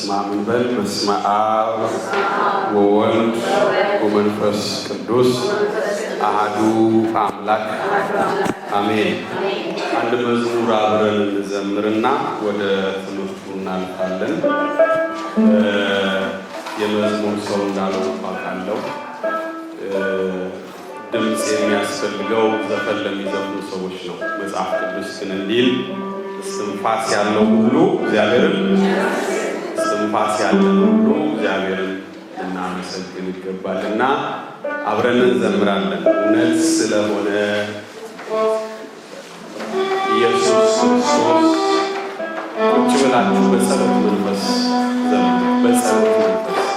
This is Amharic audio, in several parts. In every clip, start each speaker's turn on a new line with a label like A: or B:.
A: በስመ አብ እንበል። በስመ አብ ወወልድ ወመንፈስ ቅዱስ አሐዱ አምላክ አሜን። አንድ መዝሙር አብረን እንዘምርና ወደ ትምህርቱ እናልፋለን። የመዝሙር ሰው እንዳለው አውቃለሁ። ድምፅ የሚያስፈልገው ዘፈን ለሚዘፍኑ ሰዎች ነው። መጽሐፍ ቅዱስ ግን እንዲል እስትንፋስ ያለው ሁሉ እግዚአብሔርን፣ እስትንፋስ ያለን ሁሉ እግዚአብሔርን ልናመሰግን ይገባል እና አብረን እንዘምራለን። እውነት ስለሆነ ኢየሱስ ክርስቶስ። ቁጭ ብላችሁ በጸሎት መንፈስ ዘምሩ። በጸሎት መንፈስ።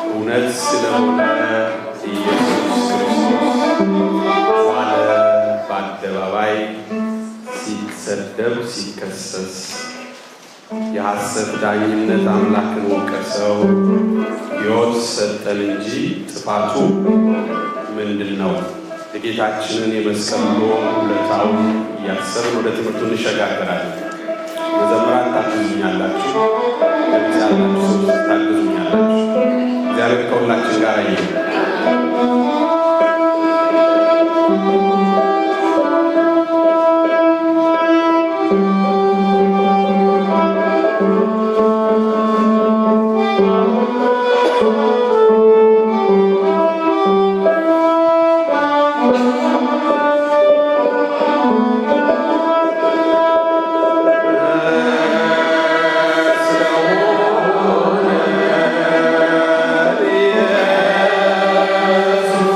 A: እውነት ስለሆነ ኢየሱስ ክርስቶስ ዋለ በአደባባይ ሲሰደብ ሲከሰስ፣ የሐሰት ዳኝነት አምላክን ወቀሰው። ሕይወት ሰጠን እንጂ ጥፋቱ ምንድን ነው? የጌታችንን የመስቀል ውለታውን እያሰብን ወደ ትምህርቱ እንሸጋገራለን። መዘምራን ታግዙኛላችሁ፣ ድምፅ ያላችሁ ሰዎች ታግዙኛላችሁ። እግዚአብሔር ከሁላችን ጋር ይሁን። ስለሆነ ኢየሱስ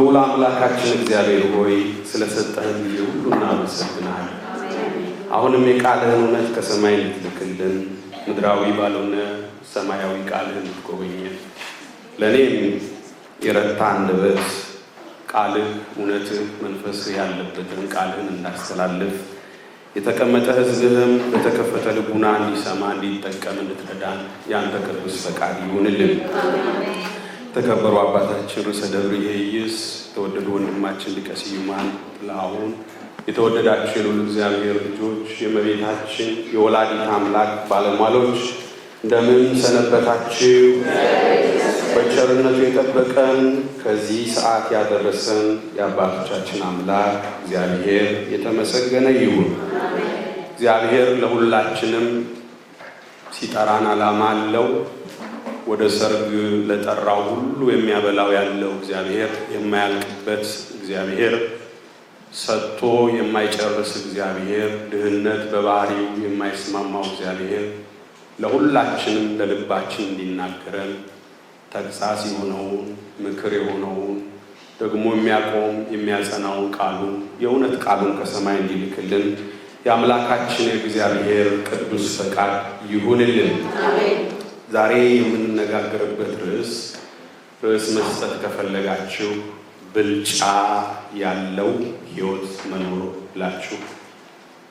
A: ልዑል አምላካችን እግዚአብሔር ሆይ ስለሰጠህን ጊዜ ሁሉ እናመሰግናለን። አሁንም የቃልህን እውነት ከሰማይ እንድትልክልን፣ ምድራዊ ባልሆነ ሰማያዊ ቃልህን እንድትጎበኘን፣ ለእኔም የረታ አንደበት ቃልህ፣ እውነትህ፣ መንፈስህ ያለበትን ቃልህን እንዳስተላልፍ፣ የተቀመጠ ሕዝብህም በተከፈተ ልቡና እንዲሰማ እንዲጠቀም እንድትረዳን የአንተ ቅዱስ ፈቃድ ይሁንልን። የተከበሩ አባታችን ርዕሰ ደብር ይሄይስ፣ የተወደዱ ወንድማችን ሊቀ ስዩማን ጥላሁን፣ የተወደዳችሁ የልዑል እግዚአብሔር ልጆች፣ የእመቤታችን የወላዲት አምላክ ባለሟሎች፣ እንደምን ሰነበታችሁ? በቸርነቱ የጠበቀን ከዚህ ሰዓት ያደረሰን የአባቶቻችን አምላክ እግዚአብሔር የተመሰገነ ይሁን። እግዚአብሔር ለሁላችንም ሲጠራን ዓላማ አለው። ወደ ሰርግ ለጠራው ሁሉ የሚያበላው ያለው እግዚአብሔር፣ የማያልቅበት እግዚአብሔር፣ ሰጥቶ የማይጨርስ እግዚአብሔር፣ ድህነት በባህሪው የማይስማማው እግዚአብሔር ለሁላችንም ለልባችን እንዲናገረን፣ ተግሳጽ የሆነውን፣ ምክር የሆነውን፣ ደግሞ የሚያቆም የሚያጸናውን ቃሉን፣ የእውነት ቃሉን ከሰማይ እንዲልክልን የአምላካችን የእግዚአብሔር ቅዱስ ፈቃድ ይሁንልን። ዛሬ የምንነጋገርበት ርዕስ መስጠት ከፈለጋችሁ ብልጫ ያለው ሕይወት መኖር ብላችሁ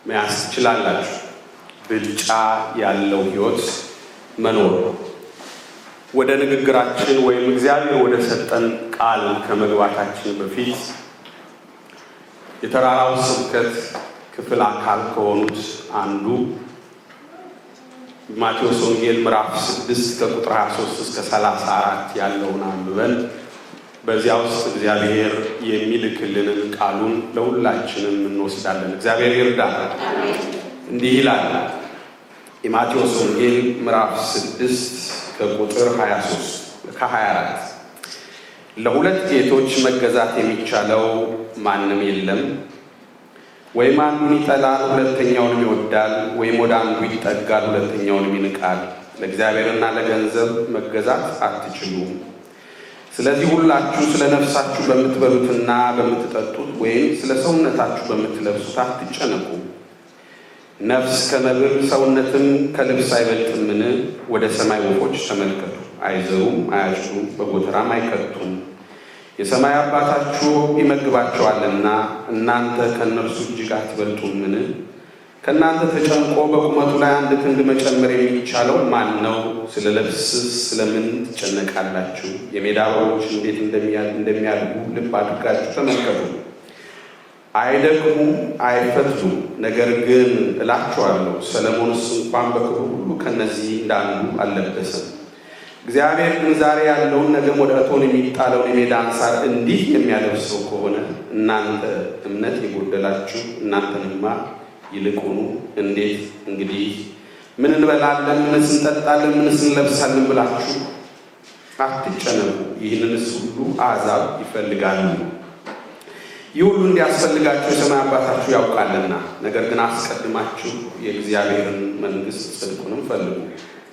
A: መያዝ ትችላላችሁ። ብልጫ ያለው ሕይወት መኖር። ወደ ንግግራችን ወይም እግዚአብሔር ወደ ሰጠን ቃል ከመግባታችን በፊት የተራራው ስብከት ክፍል አካል ከሆኑት አንዱ ማቴዎስ ወንጌል ምዕራፍ 6 ከቁጥር 23 እስከ 34 ያለውን አንብበን በዚያ ውስጥ እግዚአብሔር የሚልክልንን ቃሉን ለሁላችንም እንወስዳለን። እግዚአብሔር ይርዳል። እንዲህ ይላል የማቴዎስ ወንጌል ምዕራፍ 6 ከቁጥር 23 ከ24፦ ለሁለት ጌቶች መገዛት የሚቻለው ማንም የለም። ወይም አንዱን ይጠላል፣ ሁለተኛውንም ይወዳል፣ ወይም ወደ አንዱ ይጠጋል፣ ሁለተኛውንም ይንቃል። ለእግዚአብሔርና ለገንዘብ መገዛት አትችሉም። ስለዚህ ሁላችሁ ስለ ነፍሳችሁ በምትበሉትና በምትጠጡት ወይም ስለ ሰውነታችሁ በምትለብሱት አትጨነቁ። ነፍስ ከመብል ሰውነትም ከልብስ አይበልጥምን? ወደ ሰማይ ወፎች ተመልከቱ። አይዘሩም፣ አያጭዱም፣ በጎተራም አይከቱም። የሰማይ አባታችሁ ይመግባቸዋልና እናንተ ከእነርሱ እጅግ አትበልጡምን? ከእናንተ ተጨንቆ በቁመቱ ላይ አንድ ክንድ መጨመር የሚቻለው ማን ነው? ስለ ልብስስ ስለምን ትጨነቃላችሁ? የሜዳ አበቦች እንዴት እንደሚያድጉ ልብ አድርጋችሁ ተመልከቱ። አይደክሙም፣ አይፈትሉም። ነገር ግን እላችኋለሁ፣ ሰለሞንስ እንኳን በክብሩ ሁሉ ከእነዚህ እንዳንዱ አልለበሰም። እግዚአብሔር ግን ዛሬ ያለውን ነገም ወደ እቶን የሚጣለውን የሜዳን ሳር እንዲህ የሚያለብሰው ከሆነ፣ እናንተ እምነት የጎደላችሁ እናንተንማ ይልቁኑ እንዴት። እንግዲህ ምን እንበላለን፣ ምንስ እንጠጣለን፣ ምንስ እንለብሳለን ብላችሁ አትጨነቁ። ይህንንስ ሁሉ አሕዛብ ይፈልጋሉ። ይህ ሁሉ እንዲያስፈልጋችሁ የሰማይ አባታችሁ ያውቃልና። ነገር ግን አስቀድማችሁ የእግዚአብሔርን መንግሥት ጽድቁንም ፈልጉ፣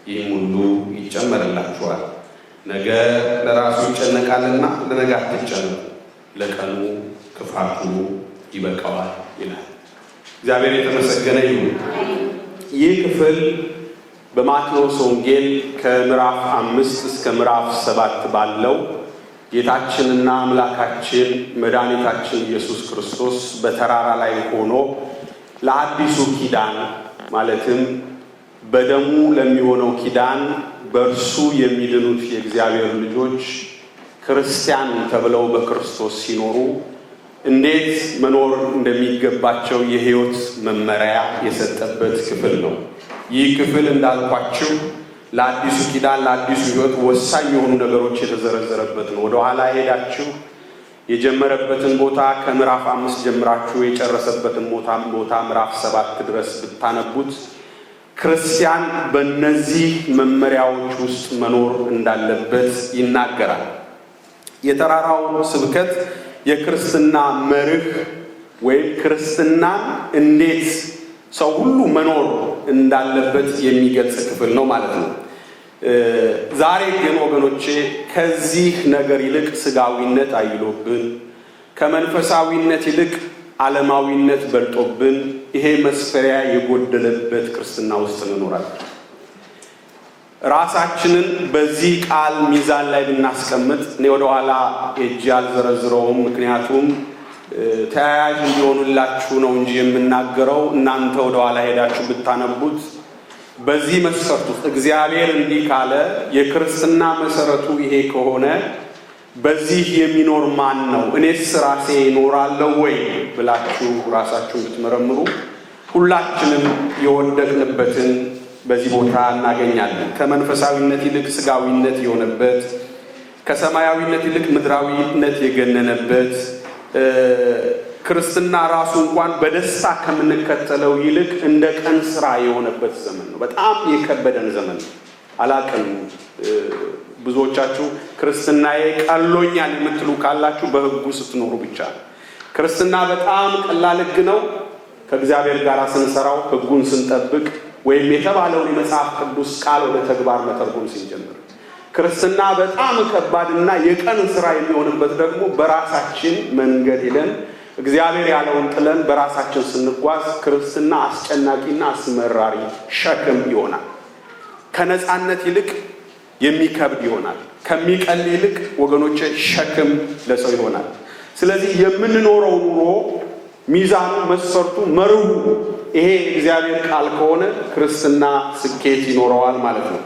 A: ይህም ሁሉ ይጨመርላችኋል። ነገ ለራሱ ይጨነቃልና ለነገ አትጨነቁ፣ ለቀኑ ክፋቱ ይበቃዋል ይላል። እግዚአብሔር የተመሰገነ ይሁን። ይህ ክፍል በማቴዎስ ወንጌል ከምዕራፍ 5 እስከ ምዕራፍ 7 ባለው ጌታችንና አምላካችን መድኃኒታችን ኢየሱስ ክርስቶስ በተራራ ላይ ሆኖ ለአዲሱ ኪዳን፣ ማለትም በደሙ ለሚሆነው ኪዳን፣ በእርሱ የሚድኑት የእግዚአብሔር ልጆች ክርስቲያን ተብለው በክርስቶስ ሲኖሩ እንዴት መኖር እንደሚገባቸው የሕይወት መመሪያ የሰጠበት ክፍል ነው። ይህ ክፍል እንዳልኳችሁ ለአዲሱ ኪዳን፣ ለአዲሱ ሕይወት ወሳኝ የሆኑ ነገሮች የተዘረዘረበት ነው። ወደኋላ ሄዳችሁ የጀመረበትን ቦታ ከምዕራፍ 5 ጀምራችሁ የጨረሰበትን ቦታ ምዕራፍ 7 ድረስ ብታነቡት ክርስቲያን በእነዚህ መመሪያዎች ውስጥ መኖር እንዳለበት ይናገራል። የተራራው ስብከት የክርስትና መርህ ወይም ክርስትናን እንዴት ሰው ሁሉ መኖር እንዳለበት የሚገልጽ ክፍል ነው ማለት ነው። ዛሬ ግን ወገኖቼ ከዚህ ነገር ይልቅ ስጋዊነት አይሎብን፣ ከመንፈሳዊነት ይልቅ ዓለማዊነት በልጦብን፣ ይሄ መስፈሪያ የጎደለበት ክርስትና ውስጥ እንኖራለን። ራሳችንን በዚህ ቃል ሚዛን ላይ ብናስቀምጥ፣ እኔ ወደኋላ ሄጄ አልዘረዝረውም፣ ምክንያቱም ተያያዥ እንዲሆኑላችሁ ነው እንጂ የምናገረው። እናንተ ወደኋላ ሄዳችሁ ብታነቡት በዚህ መስፈርት ውስጥ እግዚአብሔር እንዲህ ካለ፣ የክርስትና መሰረቱ ይሄ ከሆነ፣ በዚህ የሚኖር ማን ነው? እኔስ ራሴ እኖራለሁ ወይ ብላችሁ ራሳችሁን ብትመረምሩ ሁላችንም የወደቅንበትን በዚህ ቦታ እናገኛለን። ከመንፈሳዊነት ይልቅ ስጋዊነት የሆነበት፣ ከሰማያዊነት ይልቅ ምድራዊነት የገነነበት፣ ክርስትና ራሱ እንኳን በደስታ ከምንከተለው ይልቅ እንደ ቀን ስራ የሆነበት ዘመን ነው። በጣም የከበደን ዘመን ነው። አላቅም፣ ብዙዎቻችሁ ክርስትናዬ ቀሎኛል የምትሉ ካላችሁ በሕጉ ስትኖሩ ብቻ ነው። ክርስትና በጣም ቀላል ሕግ ነው። ከእግዚአብሔር ጋር ስንሰራው፣ ሕጉን ስንጠብቅ ወይም የተባለውን የመጽሐፍ ቅዱስ ቃል ወደ ተግባር መተርጎም ስንጀምር። ክርስትና በጣም ከባድና የቀን ስራ የሚሆንበት ደግሞ በራሳችን መንገድ ሄደን፣ እግዚአብሔር ያለውን ጥለን በራሳችን ስንጓዝ ክርስትና አስጨናቂና አስመራሪ ሸክም ይሆናል። ከነፃነት ይልቅ የሚከብድ ይሆናል። ከሚቀል ይልቅ ወገኖቼ ሸክም ለሰው ይሆናል። ስለዚህ የምንኖረው ኑሮ ሚዛኑ፣ መስፈርቱ፣ መርሁ ይሄ እግዚአብሔር ቃል ከሆነ ክርስትና ስኬት ይኖረዋል ማለት ነው።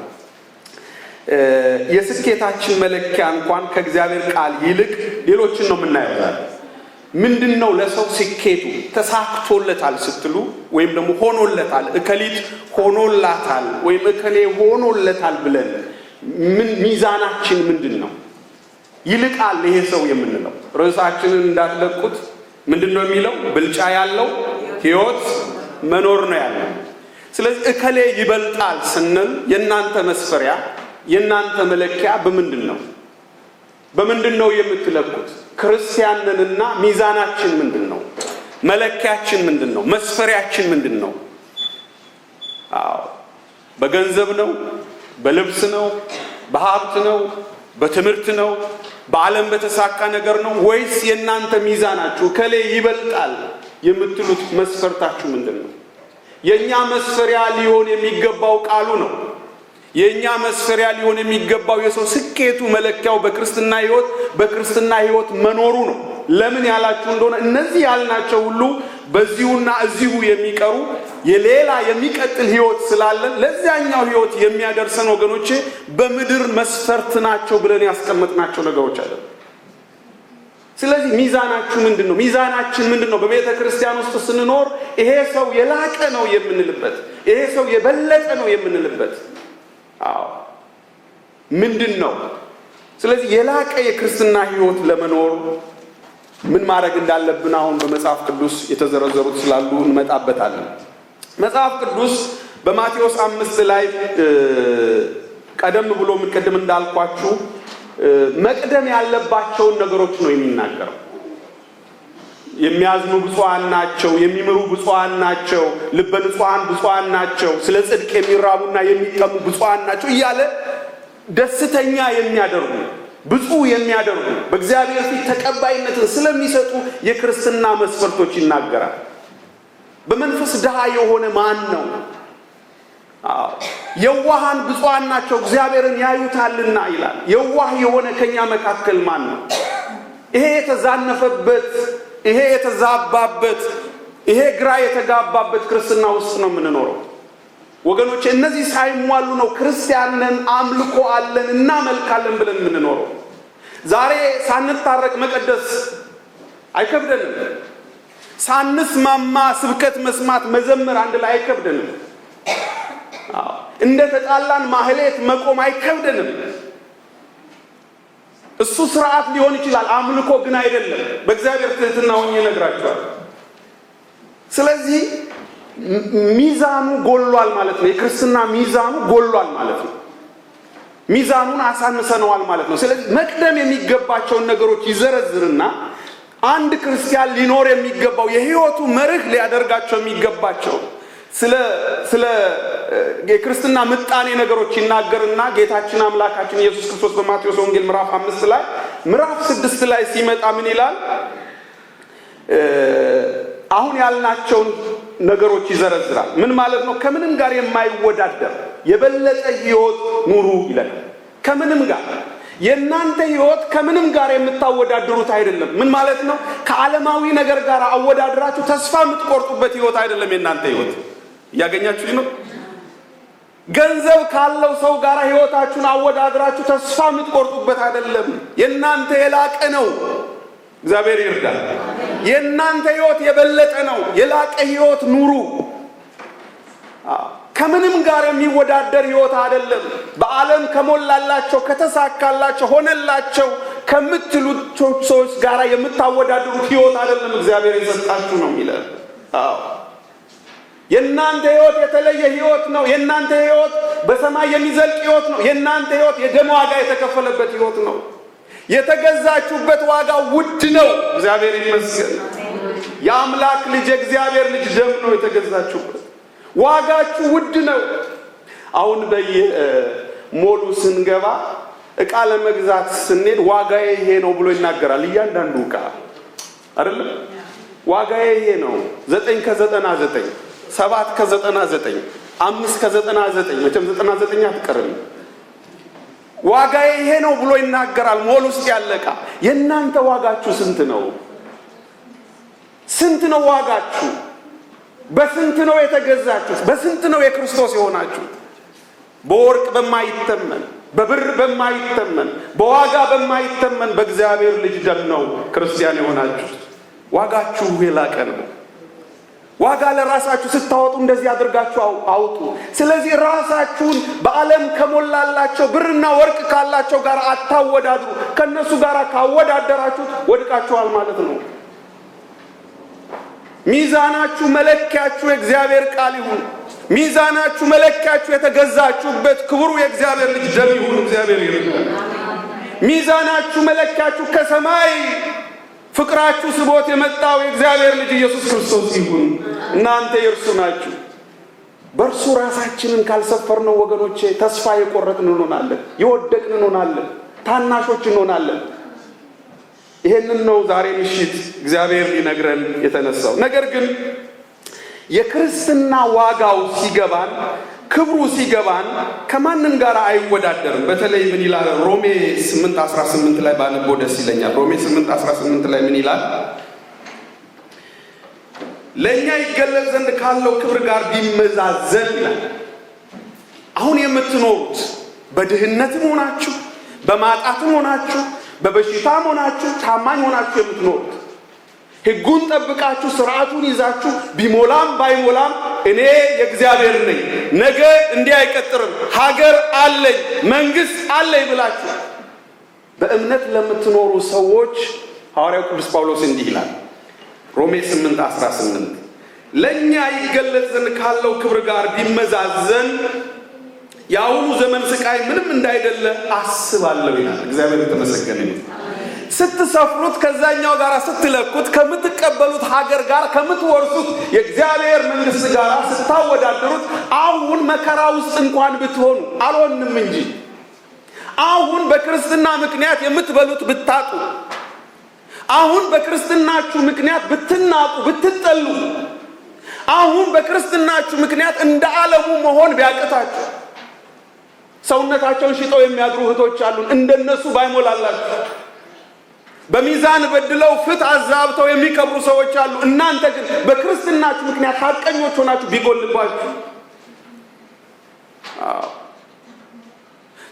A: የስኬታችን መለኪያ እንኳን ከእግዚአብሔር ቃል ይልቅ ሌሎችን ነው የምናየው ዛሬ። ምንድን ነው ለሰው ስኬቱ? ተሳክቶለታል ስትሉ ወይም ደግሞ ሆኖለታል፣ እከሊት ሆኖላታል ወይም እከሌ ሆኖለታል ብለን ምን ሚዛናችን ምንድን ነው? ይልቃል ይሄ ሰው የምንለው፣ ርዕሳችንን እንዳትለቁት፣ ምንድን ነው የሚለው? ብልጫ ያለው ህይወት መኖር ነው ያለው። ስለዚህ እከሌ ይበልጣል ስንል የእናንተ መስፈሪያ፣ የእናንተ መለኪያ በምንድን ነው? በምንድን ነው የምትለኩት? ክርስቲያን ነንና ሚዛናችን ምንድን ነው? መለኪያችን ምንድን ነው? መስፈሪያችን ምንድን ነው? አዎ፣ በገንዘብ ነው? በልብስ ነው? በሀብት ነው? በትምህርት ነው? በዓለም በተሳካ ነገር ነው? ወይስ የእናንተ ሚዛናችሁ፣ እከሌ ይበልጣል የምትሉት መስፈርታችሁ ምንድን ነው? የእኛ መስፈሪያ ሊሆን የሚገባው ቃሉ ነው። የእኛ መስፈሪያ ሊሆን የሚገባው፣ የሰው ስኬቱ መለኪያው በክርስትና ህይወት መኖሩ ነው። ለምን ያላችሁ እንደሆነ እነዚህ ያልናቸው ሁሉ በዚሁና እዚሁ የሚቀሩ፣ የሌላ የሚቀጥል ህይወት ስላለን ለዚያኛው ህይወት የሚያደርሰን ወገኖቼ በምድር መስፈርት ናቸው ብለን ያስቀመጥናቸው ነገሮች አይደለም። ስለዚህ ሚዛናችሁ ምንድን ነው? ሚዛናችን ምንድን ነው? በቤተ ክርስቲያን ውስጥ ስንኖር ይሄ ሰው የላቀ ነው የምንልበት፣ ይሄ ሰው የበለጠ ነው የምንልበት፣ አዎ፣ ምንድን ነው? ስለዚህ የላቀ የክርስትና ህይወት ለመኖር ምን ማድረግ እንዳለብን አሁን በመጽሐፍ ቅዱስ የተዘረዘሩት ስላሉ እንመጣበታለን። መጽሐፍ ቅዱስ በማቴዎስ 5 ላይ ቀደም ብሎ ቅድም እንዳልኳችሁ መቅደም ያለባቸውን ነገሮች ነው የሚናገረው። የሚያዝኑ ብፁዓን ናቸው፣ የሚምሩ ብፁዓን ናቸው፣ ልበ ንጹሐን ብፁዓን ናቸው፣ ስለ ጽድቅ የሚራቡና የሚጠሙ ብፁዓን ናቸው እያለ ደስተኛ የሚያደርጉ፣ ብፁዕ የሚያደርጉ፣ በእግዚአብሔር ፊት ተቀባይነትን ስለሚሰጡ የክርስትና መስፈርቶች ይናገራል። በመንፈስ ድሃ የሆነ ማን ነው? የዋሃን ብፁዓን ናቸው እግዚአብሔርን ያዩታልና ይላል። የዋህ የሆነ ከኛ መካከል ማን ነው? ይሄ የተዛነፈበት፣ ይሄ የተዛባበት፣ ይሄ ግራ የተጋባበት ክርስትና ውስጥ ነው የምንኖረው። ወገኖች፣ እነዚህ ሳይሟሉ ነው ክርስቲያን ነን፣ አምልኮ አለን፣ እናመልካለን ብለን የምንኖረው። ዛሬ ሳንታረቅ መቀደስ አይከብደንም። ሳንስማማ ስብከት መስማት፣ መዘመር አንድ ላይ አይከብደንም። እንደ ተጣላን ማህሌት መቆም አይከብደንም። እሱ ስርዓት ሊሆን ይችላል፣ አምልኮ ግን አይደለም። በእግዚአብሔር ትህትና ሆኜ እነግራችኋለሁ። ስለዚህ ሚዛኑ ጎሏል ማለት ነው። የክርስትና ሚዛኑ ጎሏል ማለት ነው። ሚዛኑን አሳንሰነዋል ማለት ነው። ስለዚህ መቅደም የሚገባቸውን ነገሮች ይዘረዝርና አንድ ክርስቲያን ሊኖር የሚገባው የህይወቱ መርህ ሊያደርጋቸው የሚገባቸው ስለ የክርስትና ምጣኔ ነገሮች ይናገርና ጌታችን አምላካችን ኢየሱስ ክርስቶስ በማቴዎስ ወንጌል ምዕራፍ 5 ላይ፣ ምዕራፍ 6 ላይ ሲመጣ ምን ይላል? አሁን ያልናቸውን ነገሮች ይዘረዝራል። ምን ማለት ነው? ከምንም ጋር የማይወዳደር የበለጠ ህይወት ኑሩ ይለናል። ከምንም ጋር፣ የእናንተ ህይወት ከምንም ጋር የምታወዳድሩት አይደለም። ምን ማለት ነው? ከዓለማዊ ነገር ጋር አወዳድራችሁ ተስፋ የምትቆርጡበት ህይወት አይደለም የእናንተ ህይወት። እያገኛችሁ ነው? ገንዘብ ካለው ሰው ጋር ህይወታችሁን አወዳድራችሁ ተስፋ የምትቆርጡበት አይደለም። የእናንተ የላቀ ነው። እግዚአብሔር ይርዳል። የእናንተ ህይወት የበለጠ ነው። የላቀ ህይወት ኑሩ። ከምንም ጋር የሚወዳደር ህይወት አይደለም። በዓለም ከሞላላቸው፣ ከተሳካላቸው፣ ሆነላቸው ከምትሉት ሰዎች ጋር የምታወዳድሩት ህይወት አይደለም። እግዚአብሔር የሰጣችሁ ነው የሚለው። አዎ፣ የእናንተ ህይወት የተለየ ህይወት ነው። የእናንተ ህይወት በሰማይ የሚዘልቅ ህይወት ነው። የእናንተ ህይወት የደም ዋጋ የተከፈለበት ህይወት ነው። የተገዛችሁበት ዋጋ ውድ ነው። እግዚአብሔር ይመስገን። የአምላክ ልጅ፣ የእግዚአብሔር ልጅ ደም ነው የተገዛችሁበት። ዋጋችሁ ውድ ነው። አሁን በየሞሉ ስንገባ፣ እቃ ለመግዛት ስንሄድ ዋጋዬ ይሄ ነው ብሎ ይናገራል። እያንዳንዱ እቃ አይደለም፣ ዋጋዬ ይሄ ነው፣ 9.99፣ 7.99፣ 5.99፣ መቼም 99 አትቀርም። ዋጋዬ ይሄ ነው ብሎ ይናገራል። ሞል ውስጥ ያለ እቃ። የእናንተ ዋጋችሁ ስንት ነው? ስንት ነው ዋጋችሁ? በስንት ነው የተገዛችሁት? በስንት ነው የክርስቶስ የሆናችሁት? በወርቅ በማይተመን፣ በብር በማይተመን፣ በዋጋ በማይተመን በእግዚአብሔር ልጅ ደም ነው ክርስቲያን የሆናችሁት። ዋጋችሁ የላቀ ነው። ዋጋ ለራሳችሁ ስታወጡ እንደዚህ አድርጋችሁ አውጡ። ስለዚህ ራሳችሁን በዓለም ከሞላላቸው፣ ብርና ወርቅ ካላቸው ጋር አታወዳድሩ። ከነሱ ጋር ካወዳደራችሁት ወድቃችኋል ማለት ነው። ሚዛናችሁ፣ መለኪያችሁ የእግዚአብሔር ቃል ይሁን። ሚዛናችሁ፣ መለኪያችሁ የተገዛችሁበት ክቡሩ የእግዚአብሔር ልጅ ደም ይሁን። እግዚአብሔር ይርዳን። ሚዛናችሁ፣ መለኪያችሁ ከሰማይ ፍቅራችሁ ስቦት የመጣው የእግዚአብሔር ልጅ ኢየሱስ ክርስቶስ ይሁን። እናንተ የእርሱ ናችሁ። በእርሱ ራሳችንን ካልሰፈርነው ወገኖቼ፣ ተስፋ የቆረጥን እንሆናለን፣ የወደቅን እንሆናለን፣ ታናሾች እንሆናለን። ይሄንን ነው ዛሬ ምሽት እግዚአብሔር ሊነግረን የተነሳው። ነገር ግን የክርስትና ዋጋው ሲገባን፣ ክብሩ ሲገባን ከማንም ጋር አይወዳደርም። በተለይ ምን ይላል? ሮሜ 8 18 ላይ ባነበው ደስ ይለኛል። ሮሜ 8 18 ላይ ምን ይላል? ለእኛ ይገለጽ ዘንድ ካለው ክብር ጋር ቢመዛዘን ይላል። አሁን የምትኖሩት በድህነትም ሆናችሁ፣ በማጣትም ሆናችሁ፣ በበሽታም ሆናችሁ፣ ታማኝ ሆናችሁ የምትኖሩት፣ ሕጉን ጠብቃችሁ፣ ስርዓቱን ይዛችሁ፣ ቢሞላም ባይሞላም እኔ የእግዚአብሔር ነኝ፣ ነገ እንዲህ አይቀጥርም፣ ሀገር አለኝ፣ መንግስት አለኝ ብላችሁ በእምነት ለምትኖሩ ሰዎች ሐዋርያው ቅዱስ ጳውሎስ እንዲህ ይላል። ሮሜ 8 18 ለእኛ ይገለጽ ዘንድ ካለው ክብር ጋር ቢመዛዘን የአሁኑ ዘመን ስቃይ ምንም እንዳይደለ አስባለሁ ይላል። እግዚአብሔር የተመሰገነ ይሁን። ስትሰፍሩት፣ ከዛኛው ጋር ስትለኩት፣ ከምትቀበሉት ሀገር ጋር፣ ከምትወርሱት የእግዚአብሔር መንግስት ጋር ስታወዳድሩት፣ አሁን መከራ ውስጥ እንኳን ብትሆኑ፣ አልሆንም እንጂ፣ አሁን በክርስትና ምክንያት የምትበሉት ብታጡ፣ አሁን በክርስትናችሁ ምክንያት ብትናቁ፣ ብትጠሉ፣ አሁን በክርስትናችሁ ምክንያት እንደ ዓለሙ መሆን ቢያቅታችሁ፣ ሰውነታቸውን ሽጠው የሚያድሩ እህቶች አሉን። እንደነሱ ባይሞላላችሁ፣ በሚዛን በድለው፣ ፍትህ አዛብተው የሚከብሩ ሰዎች አሉ። እናንተ ግን በክርስትናችሁ ምክንያት ሐቀኞች ሆናችሁ ቢጎልባችሁ፣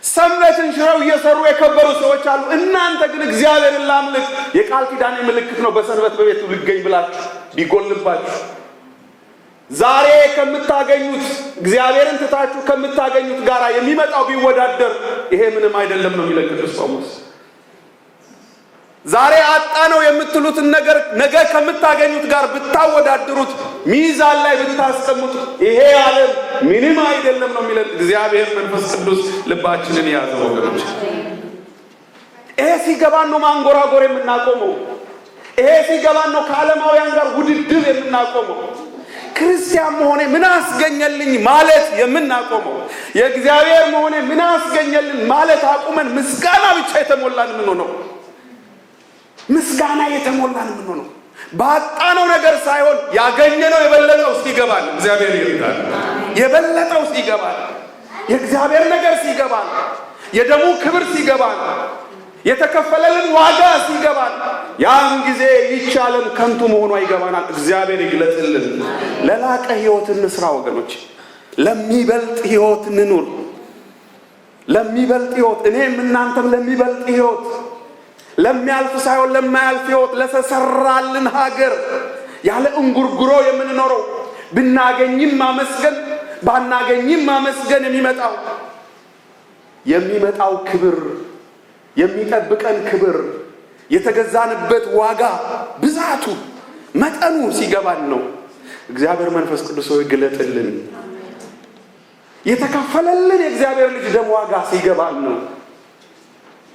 A: ሰንበትን ሽረው እየሰሩ የከበሩ ሰዎች አሉ። እናንተ ግን እግዚአብሔርን ላምልክ፣ የቃል ኪዳኔ ምልክት ነው፣ በሰንበት በቤቱ ልገኝ ብላችሁ ቢጎልባችሁ፣ ዛሬ ከምታገኙት፣ እግዚአብሔርን ትታችሁ ከምታገኙት ጋር የሚመጣው ቢወዳደር ይሄ ምንም አይደለም ነው የሚለው ቅዱስ ጳውሎስ። ዛሬ አጣነው የምትሉትን ነገር ነገ ከምታገኙት ጋር ብታወዳድሩት፣ ሚዛን ላይ ብታስቀምጡት ይሄ ዓለም ምንም አይደለም ነው የሚለን። እግዚአብሔር መንፈስ ቅዱስ ልባችንን የያዘው ወገኖች። ይሄ ሲገባን ነው ማንጎራጎር የምናቆመው። ይሄ ሲገባን ነው ከዓለማውያን ጋር ውድድር የምናቆመው። ክርስቲያን መሆኔ ምን አስገኘልኝ ማለት የምናቆመው፣ የእግዚአብሔር መሆኔ ምን አስገኘልን ማለት አቁመን ምስጋና ብቻ የተሞላን የምንሆነው፣ ምስጋና የተሞላን የምንሆነው ባጣነው ነገር ሳይሆን ያገኘነው የበለጠው ሲገባን፣ እግዚአብሔር ይርዳል። የበለጠው ሲገባን፣ የእግዚአብሔር ነገር ሲገባን፣ የደሙ ክብር ሲገባን፣ የተከፈለልን ዋጋ ሲገባን፣ ያን ጊዜ ይቻለን ከንቱ መሆኗ ይገባናል። እግዚአብሔር ይግለጥልን። ለላቀ ሕይወት እንስራ ወገኖች፣ ለሚበልጥ ሕይወት እንኑር። ለሚበልጥ ሕይወት እኔም እናንተም ለሚበልጥ ሕይወት፣ ለሚያልፍ ሳይሆን ለማያልፍ ሕይወት፣ ለተሰራልን ሀገር ያለ እንጉርጉሮ የምንኖረው፣ ብናገኝም ማመስገን ባናገኝም ማመስገን፣ የሚመጣው ክብር፣ የሚጠብቀን ክብር፣ የተገዛንበት ዋጋ ብዛቱ መጠኑ ሲገባን ነው። እግዚአብሔር መንፈስ ቅዱስ ሆይ ግለጥልን። የተከፈለልን የእግዚአብሔር ልጅ ደም ዋጋ ሲገባን ነው።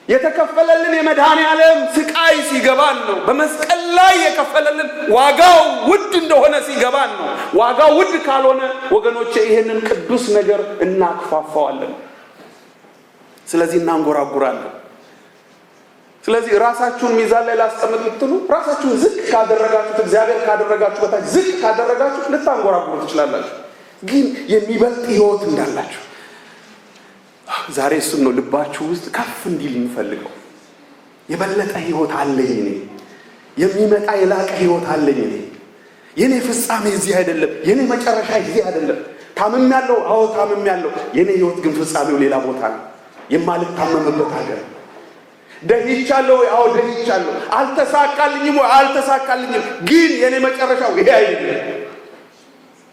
A: የተከፈለልን የመድኃኔ ዓለም ስቃይ ሲገባን ነው። በመስቀል ላይ የከፈለልን ዋጋው ውድ እንደሆነ ሲገባን ነው። ዋጋው ውድ ካልሆነ ወገኖቼ ይሄንን ቅዱስ ነገር እናክፋፋዋለን። ስለዚህ እናንጎራጉራለን። ስለዚህ ራሳችሁን ሚዛን ላይ ላስቀምጥ ብትሉ ራሳችሁን ዝቅ ካደረጋችሁት፣ እግዚአብሔር ካደረጋችሁ በታች ዝቅ ካደረጋችሁት ልታንጎራጉሩ ትችላላችሁ። ግን የሚበልጥ ሕይወት እንዳላችሁ ዛሬ እሱን ነው ልባችሁ ውስጥ ከፍ እንዲል የምፈልገው። የበለጠ ሕይወት አለኝ እኔ። የሚመጣ የላቀ ሕይወት አለኝ እኔ። የኔ ፍጻሜ እዚህ አይደለም። የኔ መጨረሻ እዚህ አይደለም። ታምሜያለሁ፣ አዎ ታምሜያለሁ። የኔ ሕይወት ግን ፍጻሜው ሌላ ቦታ ነው፣ የማልታመምበት ሀገር። ደህይቻለሁ ወይ? አዎ ደህይቻለሁ። አልተሳካልኝም ወይ? አልተሳካልኝም። ግን የኔ መጨረሻው ይሄ አይደለም።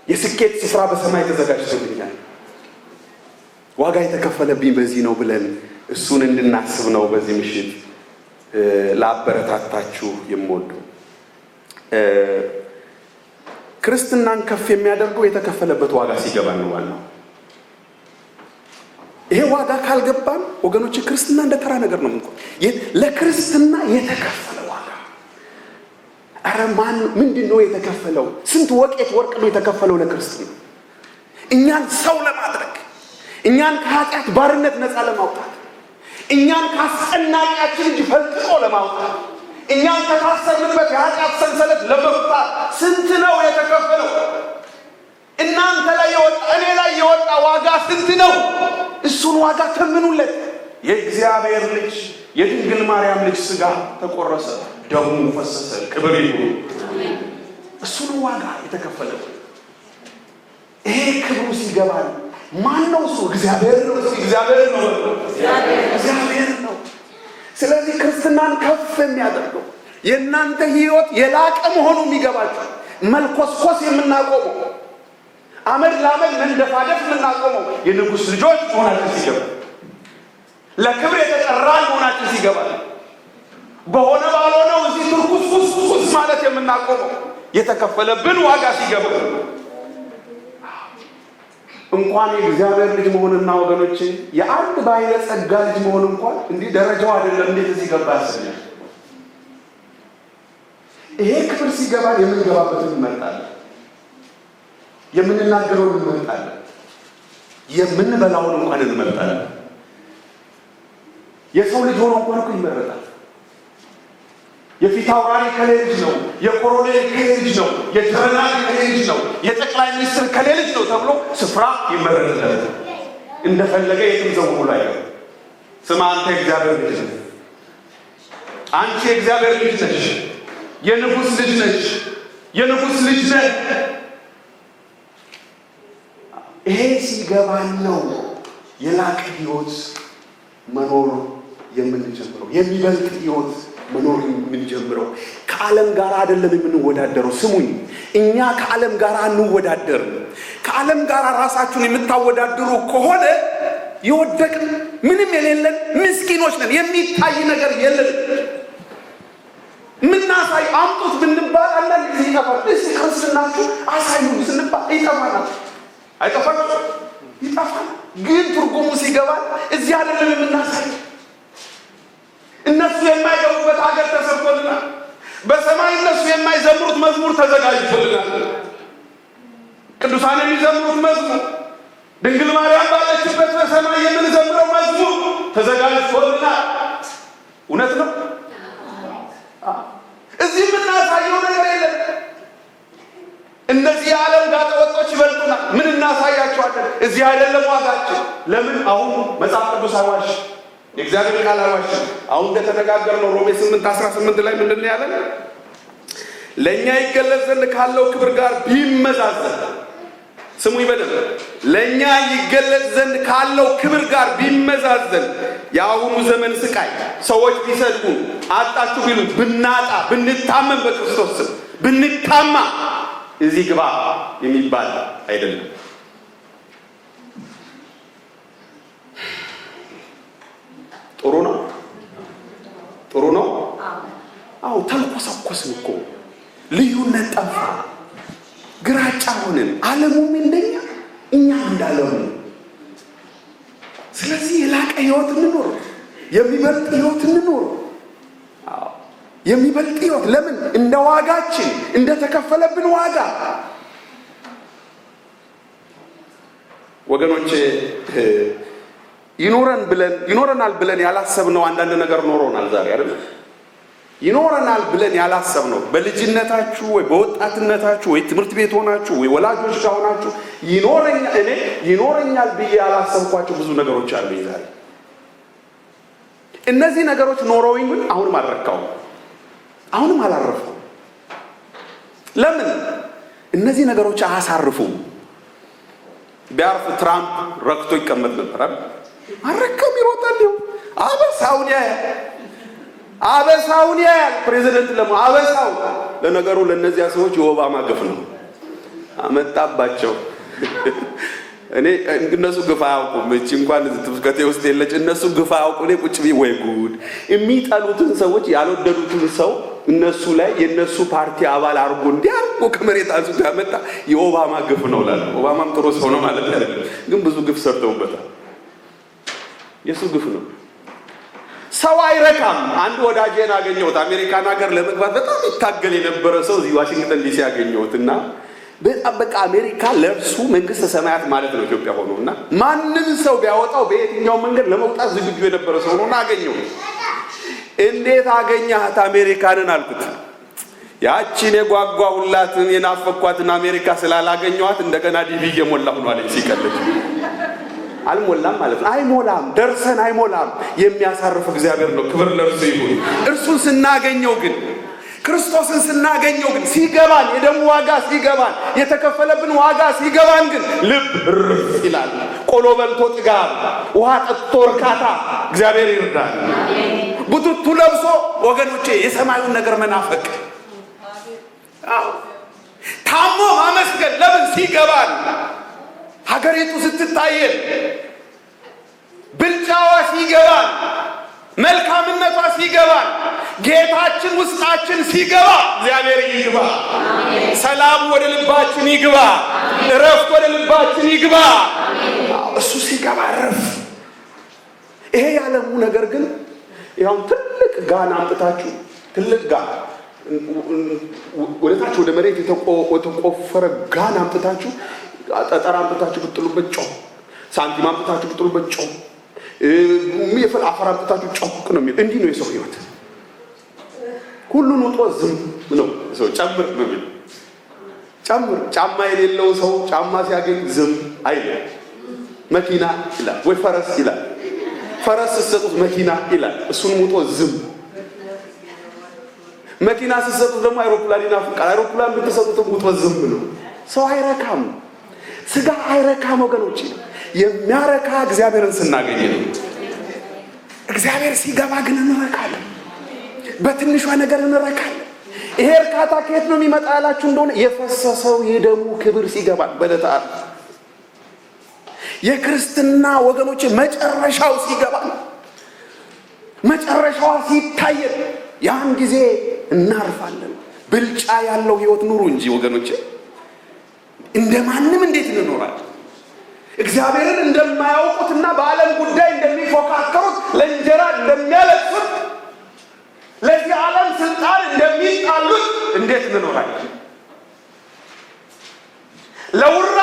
A: የስኬት ስፍራ በሰማይ ተዘጋጅቶልኛል። ዋጋ የተከፈለብኝ በዚህ ነው ብለን እሱን እንድናስብ ነው በዚህ ምሽት ላበረታታችሁ የምወደው። ክርስትናን ከፍ የሚያደርገው የተከፈለበት ዋጋ ሲገባን ነው ዋናው። ይሄ ዋጋ ካልገባን ወገኖች ክርስትና እንደ ተራ ነገር ነው የምንቆ። ለክርስትና የተከፈለ ዋጋ፣ ኧረ ማን ምንድን ነው የተከፈለው? ስንት ወቄት ወርቅ ነው የተከፈለው ለክርስትና? እኛን ሰው ለማድረግ፣ እኛን ከኃጢአት ባርነት ነፃ ለማውጣት፣ እኛን ከአስጨናቂያችን እጅ ፈልቅቆ ለማውጣት፣ እኛን ከታሰርንበት የኃጢአት ሰንሰለት ለመፍታት ስንት ነው የተከፈለው? እናንተ ላይ የወጣ፣ እኔ ላይ የወጣ ዋጋ ስንት ነው? እሱን ዋጋ ተምኑለት። የእግዚአብሔር ልጅ፣ የድንግል ማርያም ልጅ ስጋ ተቆረሰ፣ ደሙ ፈሰሰ። ክብር ይሁን። እሱ ነው ዋጋ የተከፈለው። ይሄ ክብሩ ሲገባል ማን ነው እሱ? እግዚአብሔር ነው። እግዚአብሔር ነው። እግዚአብሔር ነው። ስለዚህ ክርስትናን ከፍ የሚያደርገው የእናንተ ሕይወት የላቀ መሆኑ የሚገባችሁ፣ መልኮስኮስ የምናቆመው፣ አመድ ለአመድ መንደፋደፍ የምናቆመው የንጉሥ ልጆች መሆናችን ሲገባ፣ ለክብር የተጠራን መሆናችን ሲገባ፣ በሆነ ባልሆነው እዚህ ትርኩስ ኩስ ማለት የምናቆመው የተከፈለብን ዋጋ ሲገባ። እንኳን የእግዚአብሔር ልጅ መሆንና ወገኖቼ የአንድ ባለ ጸጋ ልጅ መሆን እንኳን እንዲህ ደረጃው አይደለም፣ እንዴት እዚህ ገባ ያሰኛል። ይሄ ክብር ሲገባን የምንገባበትን እንመርጣለን፣ የምንናገረውን እንመርጣለን፣ የምንበላውን እንኳን እንመርጣለን። የሰው ልጅ ሆኖ እንኳን እኮ ይመረጣል። የፊት አውራሪ ከሌ ልጅ ነው፣ የኮሎኔል ከሌ ልጅ ነው፣ የጀነራል ከሌ ልጅ ነው፣ የጠቅላይ ሚኒስትር ከሌ ልጅ ነው ተብሎ ስፍራ ይመረጥለታል። እንደፈለገ የትም ዘው ብሎ አይገባም። ስማ፣ አንተ የእግዚአብሔር ልጅ ነህ። አንቺ የእግዚአብሔር ልጅ ነሽ። የንጉሥ ልጅ ነሽ። የንጉሥ ልጅ ነህ። ይሄ ሲገባን ነው የላቀ ሕይወት መኖር የምንጀምረው፣ የሚበልጥ ሕይወት መኖር የምንጀምረው። ከዓለም ጋር አይደለም የምንወዳደረው። ስሙኝ፣ እኛ ከዓለም ጋር አንወዳደርም። ከዓለም ጋር ራሳችሁን የምታወዳድሩ ከሆነ የወደቅን፣ ምንም የሌለን ምስኪኖች ነን። የሚታይ ነገር የለንም። ምናሳይ አምጡት ብንባል አንዳንድ ጊዜ ይጠፋል። እስኪ ክርስትናችሁ አሳዩ ስንባል ይጠፋናል። አይጠፋም? ይጠፋል። ግን ትርጉሙ ሲገባል እዚህ አይደለም የምናሳይ። እነሱ የማይገቡበት ሀገር ተሰርቶልናል። በሰማይ እነሱ የማይዘምሩት መዝሙር ተዘጋጅቶልናል። ቅዱሳን የሚዘምሩት መዝሙር፣ ድንግል ማርያም ባለችበት በሰማይ የምንዘምረው መዝሙር ተዘጋጅቶልናል። እውነት ነው። እዚህ የምናሳየው ነገር የለም። እነዚህ የዓለም ጋጠወጦች ይበልጡናል። ምን እናሳያቸዋለን? እዚህ አይደለም ዋጋችን። ለምን አሁን መጽሐፍ ቅዱስ አይዋሽ፣ የእግዚአብሔር ቃል አይዋሽ። አሁን እንደተነጋገርነው ሮሜ 8:18 ላይ ምንድን ነው ያለን? ለእኛ ይገለጽ ዘንድ ካለው ክብር ጋር ቢመዛዘን፣ ስሙ ይበደል፣ ለእኛ ይገለጽ ዘንድ ካለው ክብር ጋር ቢመዛዘን የአሁኑ ዘመን ስቃይ፣ ሰዎች ቢሰድቡን፣ አጣችሁ ቢሉ፣ ብናጣ፣ ብንታመም፣ በክርስቶስ ስም ብንታማ እዚህ ግባ የሚባል አይደለም። ጥሩ ነው፣ ጥሩ ነው። አዎ ተልኮሰኮስን እኮ፣ ልዩነት ጠፋ፣ ግራጫ ሆንን። ዓለሙም እንደኛ እኛ እንዳለሙ። ስለዚህ የላቀ ህይወት እንኖር፣ የሚበልጥ ህይወት እንኖር፣ የሚበልጥ ህይወት። ለምን? እንደ ዋጋችን፣ እንደ ተከፈለብን ዋጋ። ወገኖቼ፣ ይኖረን ብለን ይኖረናል ብለን ያላሰብነው አንዳንድ ነገር ኖሮናል ዛሬ፣ አይደል? ይኖረናል ብለን ያላሰብነው፣ በልጅነታችሁ ወይ በወጣትነታችሁ ወይ ትምህርት ቤት ሆናችሁ ወይ ወላጆች ጋር ሆናችሁ ይኖረኛል፣ እኔ ይኖረኛል ብዬ ያላሰብኳቸው ብዙ ነገሮች አሉ ዛሬ። እነዚህ ነገሮች ኖረውኝ ግን አሁንም አልረካውም፣ አሁንም አላረፍኩም። ለምን? እነዚህ ነገሮች አያሳርፉም። ቢያርፍ ትራምፕ ረክቶ ይቀመጥ ነበር አይደል? አልረካም፣ ይሮጣል። ይኸው አበሳውን ያያል፣ አበሳውን ያያል። ፕሬዚደንት ለሞ አበሳው። ለነገሩ ለእነዚያ ሰዎች የኦባማ ግፍ ነው አመጣባቸው። እኔ እነሱ ግፍ አያውቁም። እቺ እንኳን ትብከቴ ውስጥ የለች። እነሱ ግፍ አያውቁ። እኔ ቁጭ ብዬ ወይ ጉድ፣ የሚጠሉትን ሰዎች፣ ያልወደዱትን ሰው እነሱ ላይ የእነሱ ፓርቲ አባል አድርጎ እንዲህ አድርጎ ከመሬት አንስቶ ያመጣ የኦባማ ግፍ ነው እላለሁ። ኦባማም ጥሩ ሰው ነው ማለት አይደለም፣ ግን ብዙ ግፍ ሰርተውበታል። የእሱ ግፍ ነው። ሰው አይረካም። አንድ ወዳጄን አገኘሁት። አሜሪካን ሀገር ለመግባት በጣም ይታገል የነበረ ሰው እዚህ ዋሽንግተን ዲሲ አገኘሁት እና በጣም በቃ አሜሪካ ለእርሱ መንግስተ ሰማያት ማለት ነው ኢትዮጵያ ሆኖ፣ እና ማንም ሰው ቢያወጣው በየትኛው መንገድ ለመውጣት ዝግጁ የነበረ ሰው ነውና አገኘሁት። እንዴት አገኘሃት አሜሪካንን አልኩት። ያቺን የጓጓሁላትን የናፈኳትን አሜሪካ ስላላገኘኋት እንደገና DV እየሞላሁ ነው አለኝ ሲቀልድ። አልሞላም ማለት ነው። አይሞላም፣ ደርሰን አይሞላም። የሚያሳርፍ እግዚአብሔር ነው። ክብር ለእርሱ ይሁን። እርሱን ስናገኘው ግን፣ ክርስቶስን ስናገኘው ግን፣ ሲገባን፣ የደሙ ዋጋ ሲገባን፣ የተከፈለብን ዋጋ ሲገባን ግን ልብ እርፍ ይላል። ቆሎ በልቶ ጥጋብ፣ ውሃ ጠጥቶ እርካታ። እግዚአብሔር ይርዳል። ቡትቱ ለብሶ ወገኖቼ የሰማዩን ነገር መናፈቅ፣ አዎ ታሞ ማመስገን። ለምን? ሲገባን፣ ሀገሪቱ ስትታየን፣ ብልጫዋ ሲገባን፣ መልካምነቷ ሲገባን፣ ጌታችን ውስጣችን ሲገባ፣ እግዚአብሔር ይግባ። ሰላም ወደ ልባችን ይግባ። እረፍት ወደ ልባችን ይግባ። እሱ ሲገባ እረፍ። ይሄ የዓለሙ ነገር ግን ያው ትልቅ ጋን አምጥታችሁ፣ ትልቅ ጋን፣ ወደ ታች ወደ መሬት የተቆፈረ ጋን አምጥታችሁ፣ ጠጠር አምጥታችሁ ብጥሉበት ጮህ፣ ሳንቲም አምጥታችሁ ብጥሉበት ጮህ፣ አፈር አምጥታችሁ ጮክ ነው የሚል። እንዲህ ነው የሰው ህይወት። ሁሉን ውጦ ዝም ነው ሰው። ጨምር ነው የሚል፣ ጨምር። ጫማ የሌለው ሰው ጫማ ሲያገኝ ዝም አይልም። መኪና ይላል ወይ ፈረስ ይላል። ፈረስ ስትሰጡት መኪና ይላል። እሱን ውጦ ዝም። መኪና ስትሰጡት ደግሞ አይሮፕላን ይናፍቃል። አይሮፕላን ብትሰጡትም ውጦ ዝም ነው። ሰው አይረካም። ስጋ አይረካም ወገኖች። የሚያረካ እግዚአብሔርን ስናገኝ ነው። እግዚአብሔር ሲገባ ግን እንረካለን። በትንሿ ነገር እንረካለን። ይሄ እርካታ ከየት ነው የሚመጣ ያላችሁ እንደሆነ የፈሰሰው የደሙ ክብር ሲገባ፣ በዕለተ ዓርብ የክርስትና ወገኖች መጨረሻው ሲገባ፣ መጨረሻዋ ሲታየን ያን ጊዜ እናርፋለን። ብልጫ ያለው ህይወት ኑሩ እንጂ ወገኖች፣ እንደ ማንም እንዴት እንኖራለን? እግዚአብሔርን እንደማያውቁትና በዓለም ጉዳይ እንደሚፎካከሩት፣ ለእንጀራ እንደሚያለቅሱት፣ ለዚህ ዓለም ስልጣን እንደሚጣሉት እንዴት እንኖራለን? ለውራ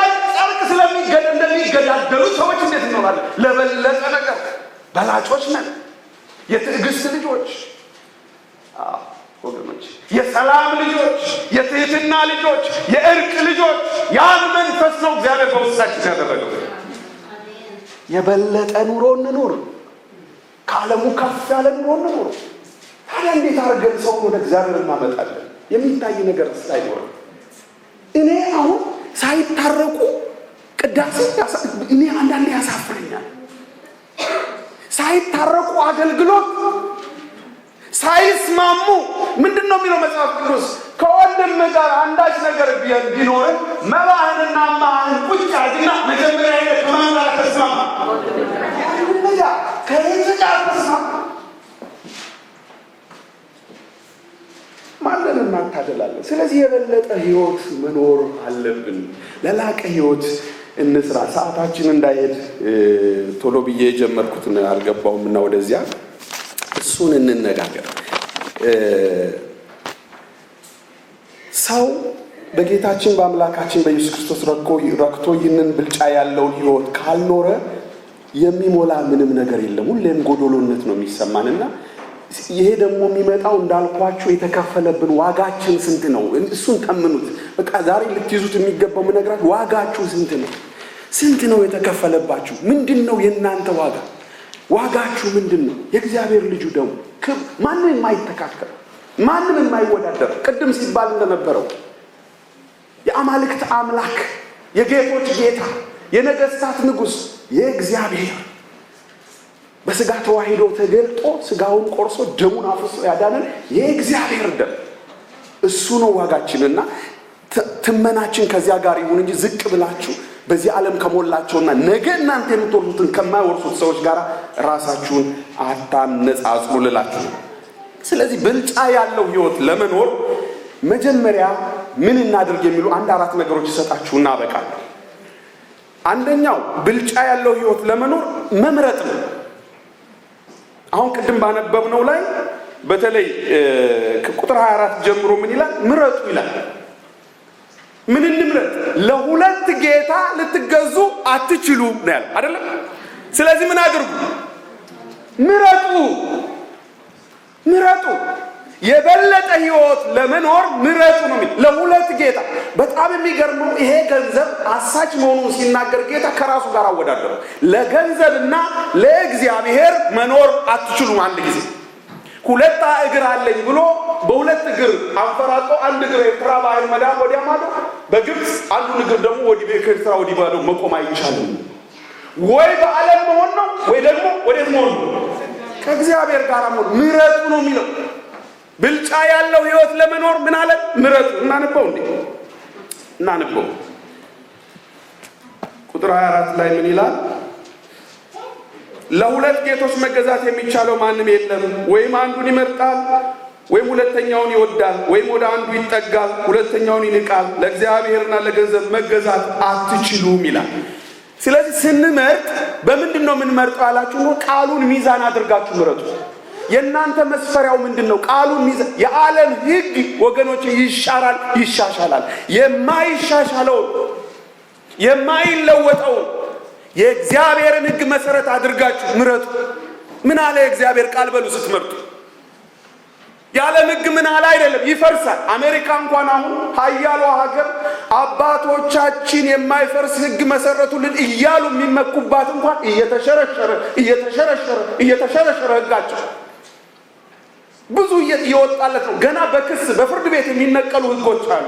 B: እንደሚገዳደሉ ሰዎች እንዴት እንኖራለን? ለበለጠ ነገር በላጮች ነን። የትዕግስት ልጆች ወገኖች፣ የሰላም ልጆች፣ የትህትና ልጆች፣ የእርቅ ልጆች። ያን መንፈስ ነው እግዚአብሔር በውስጣችን ያደረገው። የበለጠ ኑሮ እንኑር። ከዓለሙ ከፍ ያለ ኑሮ እንኑር። ታዲያ እንዴት አድርገን ሰውን ወደ እግዚአብሔር እናመጣለን? የሚታይ ነገር ሳይኖር እኔ አሁን ሳይታረቁ ቅዳሴ እኔ አንዳንዴ ያሳፍረኛል። ሳይታረቁ አገልግሎት ሳይስማሙ ምንድን ነው የሚለው መጽሐፍ ቅዱስ? ከወንድም ጋር አንዳች ነገር ቢኖርህ መባህንና አማህን ቁጭ አድርግና መጀመሪያ ሄደህ ከማን ጋር ተስማማ? ከወንድምህ ጋር፣ ከእህትህ ጋር ተስማማ። ማንን እናታደላለን? ስለዚህ የበለጠ ህይወት መኖር አለብን። ለላቀ ህይወት እንስራ። ሰዓታችን እንዳይሄድ ቶሎ ብዬ የጀመርኩትን አልገባውም እና ወደዚያ እሱን እንነጋገር። ሰው በጌታችን በአምላካችን በኢየሱስ ክርስቶስ ረክቶ ይህንን ብልጫ ያለውን ህይወት ካልኖረ የሚሞላ ምንም ነገር የለም። ሁሌም ጎዶሎነት ነው የሚሰማንና ይሄ ደግሞ የሚመጣው እንዳልኳችሁ የተከፈለብን ዋጋችን ስንት ነው? እሱን ተምኑት። በቃ ዛሬ ልትይዙት የሚገባው የምነግራችሁ ዋጋችሁ ስንት ነው? ስንት ነው የተከፈለባችሁ? ምንድን ነው የእናንተ ዋጋ? ዋጋችሁ ምንድን ነው? የእግዚአብሔር ልጁ ደሙ ማንም የማይተካከል ማንም የማይወዳደር ቅድም ሲባል እንደነበረው የአማልክት አምላክ የጌቶች ጌታ የነገስታት ንጉሥ የእግዚአብሔር በስጋ ተዋሂዶ ተገልጦ ስጋውን ቆርሶ ደሙን አፍሶ ያዳነን የእግዚአብሔር ደም እሱ ነው ዋጋችንና ትመናችን ከዚያ ጋር ይሁን እንጂ ዝቅ ብላችሁ በዚህ ዓለም ከሞላቸውና ነገ እናንተ የምትወርሱትን ከማይወርሱት ሰዎች ጋር ራሳችሁን አታነጻጽሩ ልላችሁ ነው። ስለዚህ ብልጫ ያለው ህይወት ለመኖር መጀመሪያ ምን እናድርግ የሚሉ አንድ አራት ነገሮች ይሰጣችሁና አበቃለሁ። አንደኛው ብልጫ ያለው ህይወት ለመኖር መምረጥ ነው። አሁን ቅድም ባነበብነው ላይ በተለይ ቁጥር 24 ጀምሮ ምን ይላል? ምረጡ ይላል። ምን እንምረጥ? ለሁለት ጌታ ልትገዙ አትችሉም ነው ያለው አይደለም? ስለዚህ ምን አድርጉ? ምረጡ፣ ምረጡ። የበለጠ ህይወት ለመኖር ምረጡ ነው የሚል ለሁለት ጌታ። በጣም የሚገርመው ይሄ ገንዘብ አሳች መሆኑን ሲናገር ጌታ ከራሱ ጋር አወዳደረው። ለገንዘብና ለእግዚአብሔር መኖር አትችሉም። አንድ ጊዜ ሁለት እግር አለኝ ብሎ በሁለት እግር አንፈራጦ አንድ እግር ኤርትራ ባህር መዳን ወዲያ ማዶ በግብፅ አንዱን እግር ደግሞ ወዲህ ከኤርትራ ወዲህ ማዶ መቆም አይቻልም። ወይ በዓለም መሆን ነው ወይ ደግሞ ወዴት መሆን ነው? ከእግዚአብሔር ጋር መሆን። ምረጡ ነው የሚለው። ብልጫ ያለው ህይወት ለመኖር ምን አለ? ምረጡ። እናንበው እንዴ እናንበው። ቁጥር 24 ላይ ምን ይላል? ለሁለት ጌቶች መገዛት የሚቻለው ማንም የለም። ወይም አንዱን ይመርጣል ወይም ሁለተኛውን ይወዳል፣ ወይም ወደ አንዱ ይጠጋል ሁለተኛውን ይንቃል። ለእግዚአብሔርና ለገንዘብ መገዛት አትችሉም ይላል። ስለዚህ ስንመርጥ በምንድን ነው የምንመርጠው ያላችሁ ነው፣ ቃሉን ሚዛን አድርጋችሁ ምረጡ። የእናንተ መስፈሪያው ምንድን ነው? ቃሉን ሚዛን። የዓለም ሕግ ወገኖች ይሻራል፣ ይሻሻላል። የማይሻሻለውን የማይለወጠውን የእግዚአብሔርን ሕግ መሰረት አድርጋችሁ ምረጡ። ምን አለ የእግዚአብሔር ቃል በሉ ስትመርጡ። የዓለም ሕግ ምን አለ አይደለም፣ ይፈርሳል። አሜሪካ እንኳን አሁን ሀያሏ ሀገር አባቶቻችን የማይፈርስ ሕግ መሰረቱልን እያሉ የሚመኩባት እንኳን እየተሸረሸረ እየተሸረሸረ እየተሸረሸረ ሕጋቸው ብዙ እየወጣለት ነው። ገና በክስ በፍርድ ቤት የሚነቀሉ ሕጎች አሉ።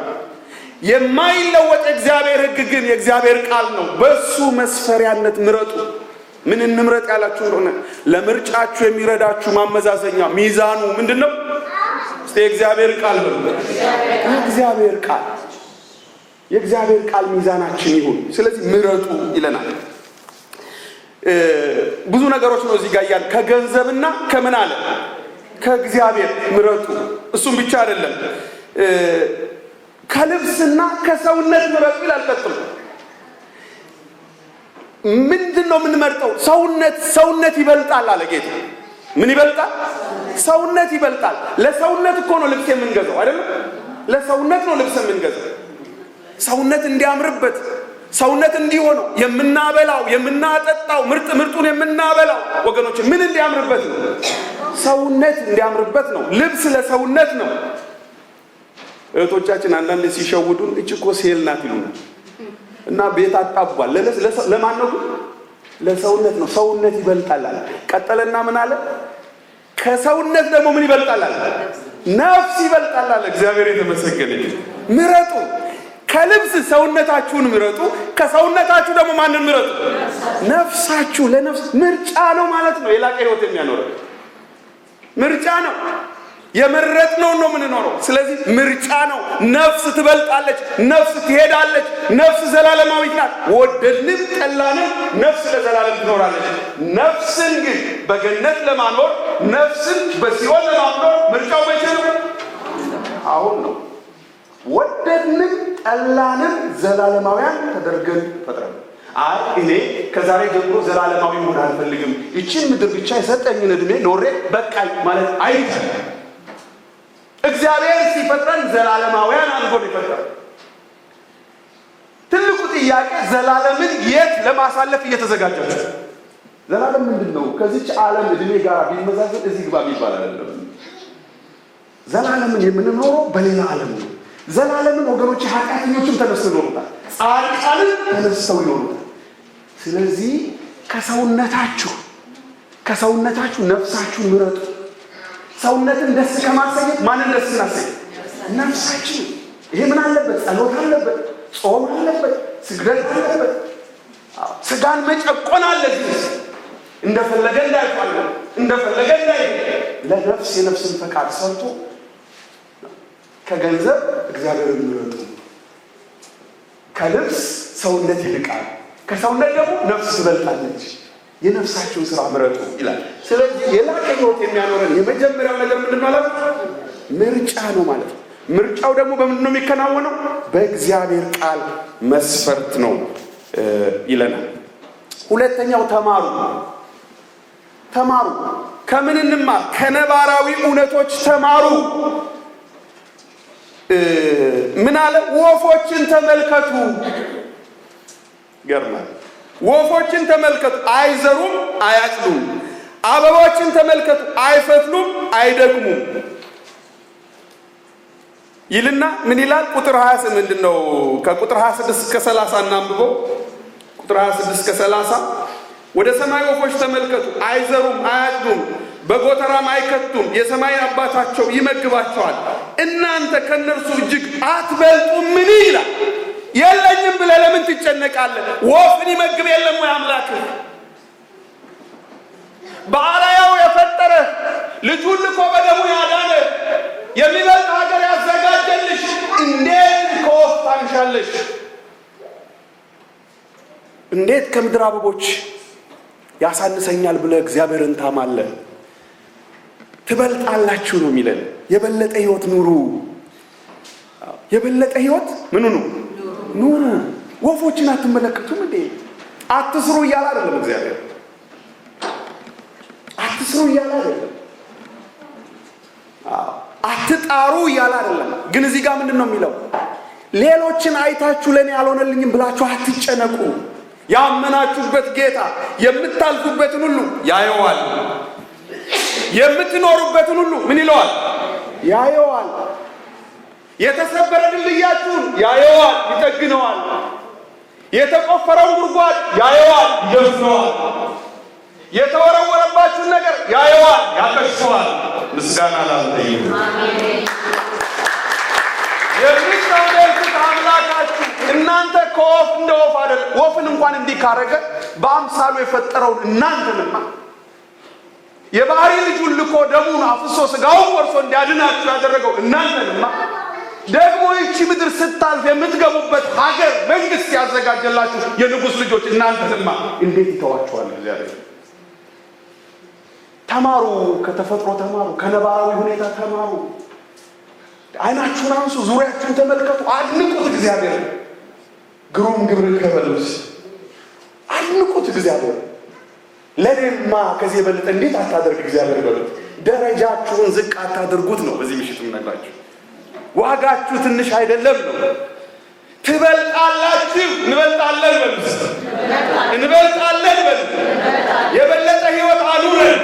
B: የማይለወጥ የእግዚአብሔር ሕግ ግን የእግዚአብሔር ቃል ነው። በሱ መስፈሪያነት ምረጡ። ምን እንምረጥ ያላችሁ እንደሆነ ለምርጫችሁ የሚረዳችሁ ማመዛዘኛ ሚዛኑ ምንድን ነው? እስቲ የእግዚአብሔር ቃል በሉ። የእግዚአብሔር ቃል የእግዚአብሔር ቃል ሚዛናችን ይሁን። ስለዚህ ምረጡ ይለናል። ብዙ ነገሮች ነው እዚህ ጋር እያለ ከገንዘብና ከምን አለ ከእግዚአብሔር ምረጡ። እሱም ብቻ አይደለም ከልብስና ከሰውነት ምረጡ ይላል። ቀጥሎ ምንድን ነው የምንመርጠው? ሰውነት ሰውነት ይበልጣል አለ ጌታ። ምን ይበልጣል? ሰውነት ይበልጣል። ለሰውነት እኮ ነው ልብስ የምንገዛው አይደለም? ለሰውነት ነው ልብስ የምንገዛው። ሰውነት እንዲያምርበት፣ ሰውነት እንዲሆነው የምናበላው የምናጠጣው ምርጥ ምርጡን የምናበላው ወገኖች ምን እንዲያምርበት ነው? ሰውነት እንዲያምርበት ነው። ልብስ ለሰውነት ነው። እህቶቻችን አንዳንዴ ሲሸውዱን እች እኮ ሴል ናት ይሉናል። እና ቤት አጣቧል። ለማን ነው? ለሰውነት ነው። ሰውነት ይበልጣል አለ። ቀጠለና ምን አለ? ከሰውነት ደግሞ ምን ይበልጣል አለ? ነፍስ ይበልጣል አለ። እግዚአብሔር የተመሰገነ ይሁን። ምረጡ። ከልብስ ሰውነታችሁን ምረጡ። ከሰውነታችሁ ደግሞ ማንን ምረጡ? ነፍሳችሁ። ለነፍስ ምርጫ ነው ማለት ነው። የላቀ ህይወት የሚያኖረው ምርጫ ነው። የመረጥነውን ነው የምንኖረው። ስለዚህ ምርጫ ነው። ነፍስ ትበልጣለች፣ ነፍስ ትሄዳለች፣ ነፍስ ዘላለማዊት ናት። ወደድንም ጠላንም ነፍስ ለዘላለም ትኖራለች። ነፍስን ግን በገነት ለማኖር ነፍስን በሲኦል ለማኖር ምርጫው መቼ ነው? አሁን ነው። ወደድንም ጠላንም ዘላለማውያን ተደርገን ፈጥረን አይ እኔ ከዛሬ ጀምሮ ዘላለማዊ መሆን አልፈልግም፣ ይችን ምድር ብቻ የሰጠኝን እድሜ ኖሬ በቃኝ ማለት አይቻልም። እግዚአብሔር ሲፈጥረን ዘላለማውያን አድርጎ ነው የፈጠረን። ትልቁ ጥያቄ ዘላለምን የት ለማሳለፍ እየተዘጋጃችሁ? ዘላለም ምንድን ነው? ከዚች ዓለም እድሜ ጋር ቢመዛዘን እዚህ ግባ የሚባል አይደለም። ዘላለምን የምንኖረው በሌላ ዓለም ነው። ዘላለምን ወገኖች ኃጢአተኞችም ተነስተው ይኖሩታል፣ ጻድቃንም ተነስተው ይኖሩታል። ስለዚህ ከሰውነታችሁ ነፍሳችሁን ምረጡ። ሰውነትን ደስ ከማሰኘት ማንን ደስ እናሰኝ? ነፍሳችን። ይሄ ምን አለበት? ጸሎት አለበት፣ ጾም አለበት፣ ስግደት አለበት፣ ስጋን መጨቆን አለ። እንደፈለገ እንዳይፋለ እንደፈለገ እንዳይ ለነፍስ የነፍስን ፈቃድ ሰርቶ ከገንዘብ እግዚአብሔርን ምረጡ። ከልብስ ሰውነት ይልቃል፣ ከሰውነት ደግሞ ነፍስ ትበልጣለች። የነፍሳችሁን ስራ ምረጡ ይላል። ስለዚህ የላቀ ህይወት የሚያኖረን የመጀመሪያው ነገር ምንድን ነው ማለት ምርጫ ነው ማለት ነው። ምርጫው ደግሞ በምንድን ነው የሚከናወነው? በእግዚአብሔር ቃል መስፈርት ነው ይለናል። ሁለተኛው ተማሩ። ተማሩ። ከምን እንማር? ከነባራዊ እውነቶች ተማሩ። ምን አለ? ወፎችን ተመልከቱ። ገርማል። ወፎችን ተመልከቱ፣ አይዘሩም፣ አያጭዱም። አበቦችን ተመልከቱ፣ አይፈትሉም፣ አይደክሙም ይልና ምን ይላል? ቁጥር 28 ምንድን ነው? ከቁጥር 26 እስከ 30 እናንብበው። ቁጥር 26 እስከ 30 ወደ ሰማይ ወፎች ተመልከቱ፣ አይዘሩም፣ አያጭዱም፣ በጎተራም አይከቱም፣ የሰማይ አባታቸው ይመግባቸዋል። እናንተ ከእነርሱ እጅግ አትበልጡምን? ይላል። የለኝም ብለህ ለምን ትጨነቃለህ? ወፍን ይመግብ የለም ወይ አምላክህ? በአርአያው የፈጠረህ ልጁን ልኮ በደሙ ያዳነህ የሚበልጥ ሀገር ያዘጋጀልሽ እንዴት ከወፍ ታንሻለሽ? እንዴት ከምድር አበቦች ያሳንሰኛል ብለህ እግዚአብሔርን ታማለህ? ትበልጣላችሁ ነው የሚለን። የበለጠ ህይወት ኑሩ። የበለጠ ህይወት ምኑ ነው? ኑሩ። ወፎችን አትመለከቱም እንዴ? አትስሩ እያለ አይደለም እግዚአብሔር። አትስሩ እያለ አይደለም። አትጣሩ እያለ አይደለም። ግን እዚህ ጋር ምንድን ነው የሚለው? ሌሎችን አይታችሁ ለእኔ አልሆነልኝም ብላችሁ አትጨነቁ። ያመናችሁበት ጌታ የምታልፉበትን ሁሉ ያየዋል። የምትኖሩበትን ሁሉ ምን ይለዋል? ያየዋል። የተሰበረ ድልድያችሁን ያየዋል፣ ይጠግነዋል። የተቆፈረውን ጉድጓድ ያየዋል፣ ይደፍነዋል። የተወረወረባችሁን ነገር ያየዋል፣ ያከሽፈዋል። ምስጋና ላንተ ይሁን። የምታመልኩት አምላካችሁ እናንተ ከወፍ እንደ ወፍ አይደለም። ወፍን እንኳን እንዲህ ካረገ በአምሳሉ የፈጠረውን እናንተንማ የባህሪ ልጁን ልኮ ደሙን አፍሶ ስጋውን ቆርሶ እንዲያድናችሁ ያደረገው እናንተንማ ደግሞ ይቺ ምድር ስታልፍ የምትገቡበት ሀገር መንግስት ያዘጋጀላችሁ የንጉሥ ልጆች እናንተንማ እንዴት ይተዋችኋል እግዚአብሔር? ተማሩ፣ ከተፈጥሮ ተማሩ፣ ከነባራዊ ሁኔታ ተማሩ። አይናችሁን አንሱ፣ ዙሪያችሁን ተመልከቱ፣ አድንቁት እግዚአብሔር። ግሩም ግብር ከበሉት፣ አድንቁት እግዚአብሔር። ለኔማ ከዚህ የበለጠ እንዴት አታደርግ እግዚአብሔር በሉት። ደረጃችሁን ዝቅ አታድርጉት ነው በዚህ ምሽት የምነግራችሁ። ዋጋችሁ ትንሽ አይደለም ነው።
A: ትበልጣላችሁ። እንበልጣለን በሉ፣ እንበልጣለን በሉ። የበለጠ ህይወት አኑረን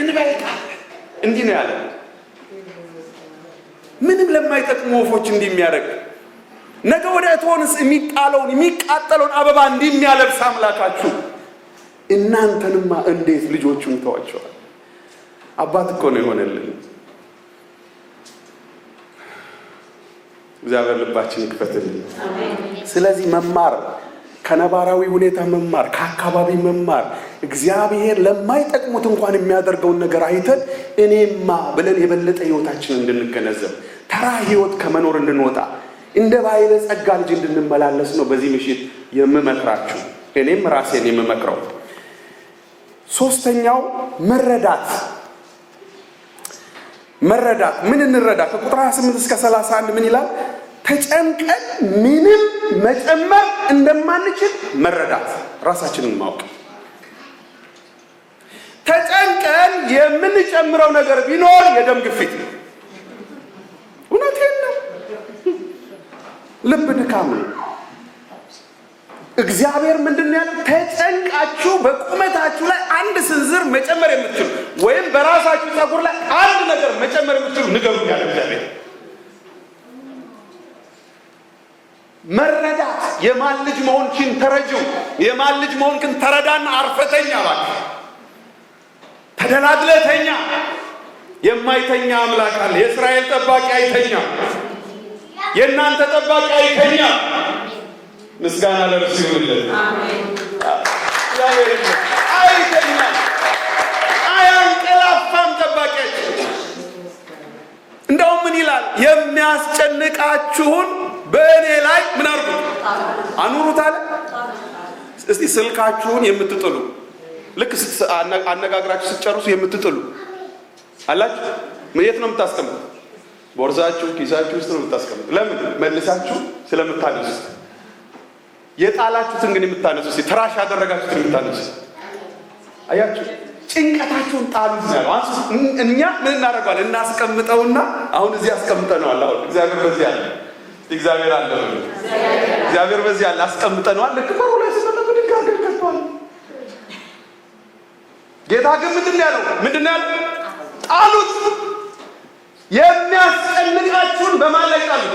A: እንበልጣለን። እንዲህ ነው ያለ። ምንም ለማይጠቅሙ ወፎች እንዲህ የሚያደርግ፣ ነገ ወደ እቶንስ የሚጣለውን የሚቃጠለውን አበባ እንዲህ የሚያለብስ አምላካችሁ እናንተንማ እንዴት ልጆቹን ተዋቸዋል? አባት እኮ ነው የሆነልን። እግዚአብሔር ልባችን ይክፈትልን። ስለዚህ መማር፣ ከነባራዊ ሁኔታ መማር፣ ከአካባቢ መማር፣ እግዚአብሔር ለማይጠቅሙት እንኳን የሚያደርገውን ነገር አይተን እኔማ ብለን የበለጠ ህይወታችንን እንድንገነዘብ፣ ተራ ህይወት ከመኖር እንድንወጣ፣ እንደ ባለ ጸጋ ልጅ እንድንመላለስ ነው በዚህ ምሽት የምመክራችሁ፣ እኔም ራሴን የምመክረው። ሶስተኛው መረዳት። መረዳት ምን እንረዳ? ከቁጥር 28 እስከ 31 ምን ይላል? ተጨንቀን ምንም መጨመር እንደማንችል መረዳት፣ ራሳችንን ማወቅ። ተጨንቀን የምንጨምረው ነገር ቢኖር የደም ግፊት ነው። እውነቴን ነው። ልብ ድካም ነው። እግዚአብሔር ምንድን ነው ያለው? ተጨንቃችሁ በቁመታችሁ ላይ አንድ ስንዝር መጨመር የምትችሉ ወይም በራሳችሁ ፀጉር ላይ አንድ ነገር መጨመር የምትችሉ ንገሩኝ ያለ እግዚአብሔር። መረዳት፣ የማን ልጅ መሆንሽን ተረጂው። የማን ልጅ መሆንክን ተረዳና አርፈተኛ፣ እባክህ ተደላድለተኛ። የማይተኛ አምላክ አለ። የእስራኤል ጠባቂ አይተኛ። የእናንተ ጠባቂ አይተኛ። ምስጋና ለእርሱ ይሁንልን። አይተኛ፣ አያንቀላፋም ጠባቂያችን። እንደውም ምን ይላል? የሚያስጨንቃችሁን በእኔ ላይ ምን አድርጉት? አኑሩት አለ። እስቲ ስልካችሁን የምትጥሉ፣ ልክ አነጋግራችሁ ስትጨርሱ የምትጥሉ አላችሁ? የት ነው የምታስቀምጡት? ቦርሳችሁ፣ ኪሳችሁ ውስጥ ነው የምታስቀምጡት። ለምን? መልሳችሁ ስለምታነሱት። የጣላችሁትን ግን የምታነሱት፣ trash ያደረጋችሁትን የምታነሱት አያችሁ። ጭንቀታችሁን ጣሉት ነው ያለው። እኛ ምን እናደርገዋለን? እናስቀምጠውና አሁን እዚህ አስቀምጠነዋል። አሁን እግዚአብሔር በዚህ አለ። እግዚአብሔር አለ። እግዚአብሔር በዚህ አለ። አስቀምጠነዋል። ልክ በሩ ላይ ስንመጣ ብድግ አድርገን ከተዋል። ጌታ ግን ምንድን ነው ያለው? ምንድን ነው ያለው? ጣሉት። የሚያስጨንቃችሁን በማን ላይ ጣሉት?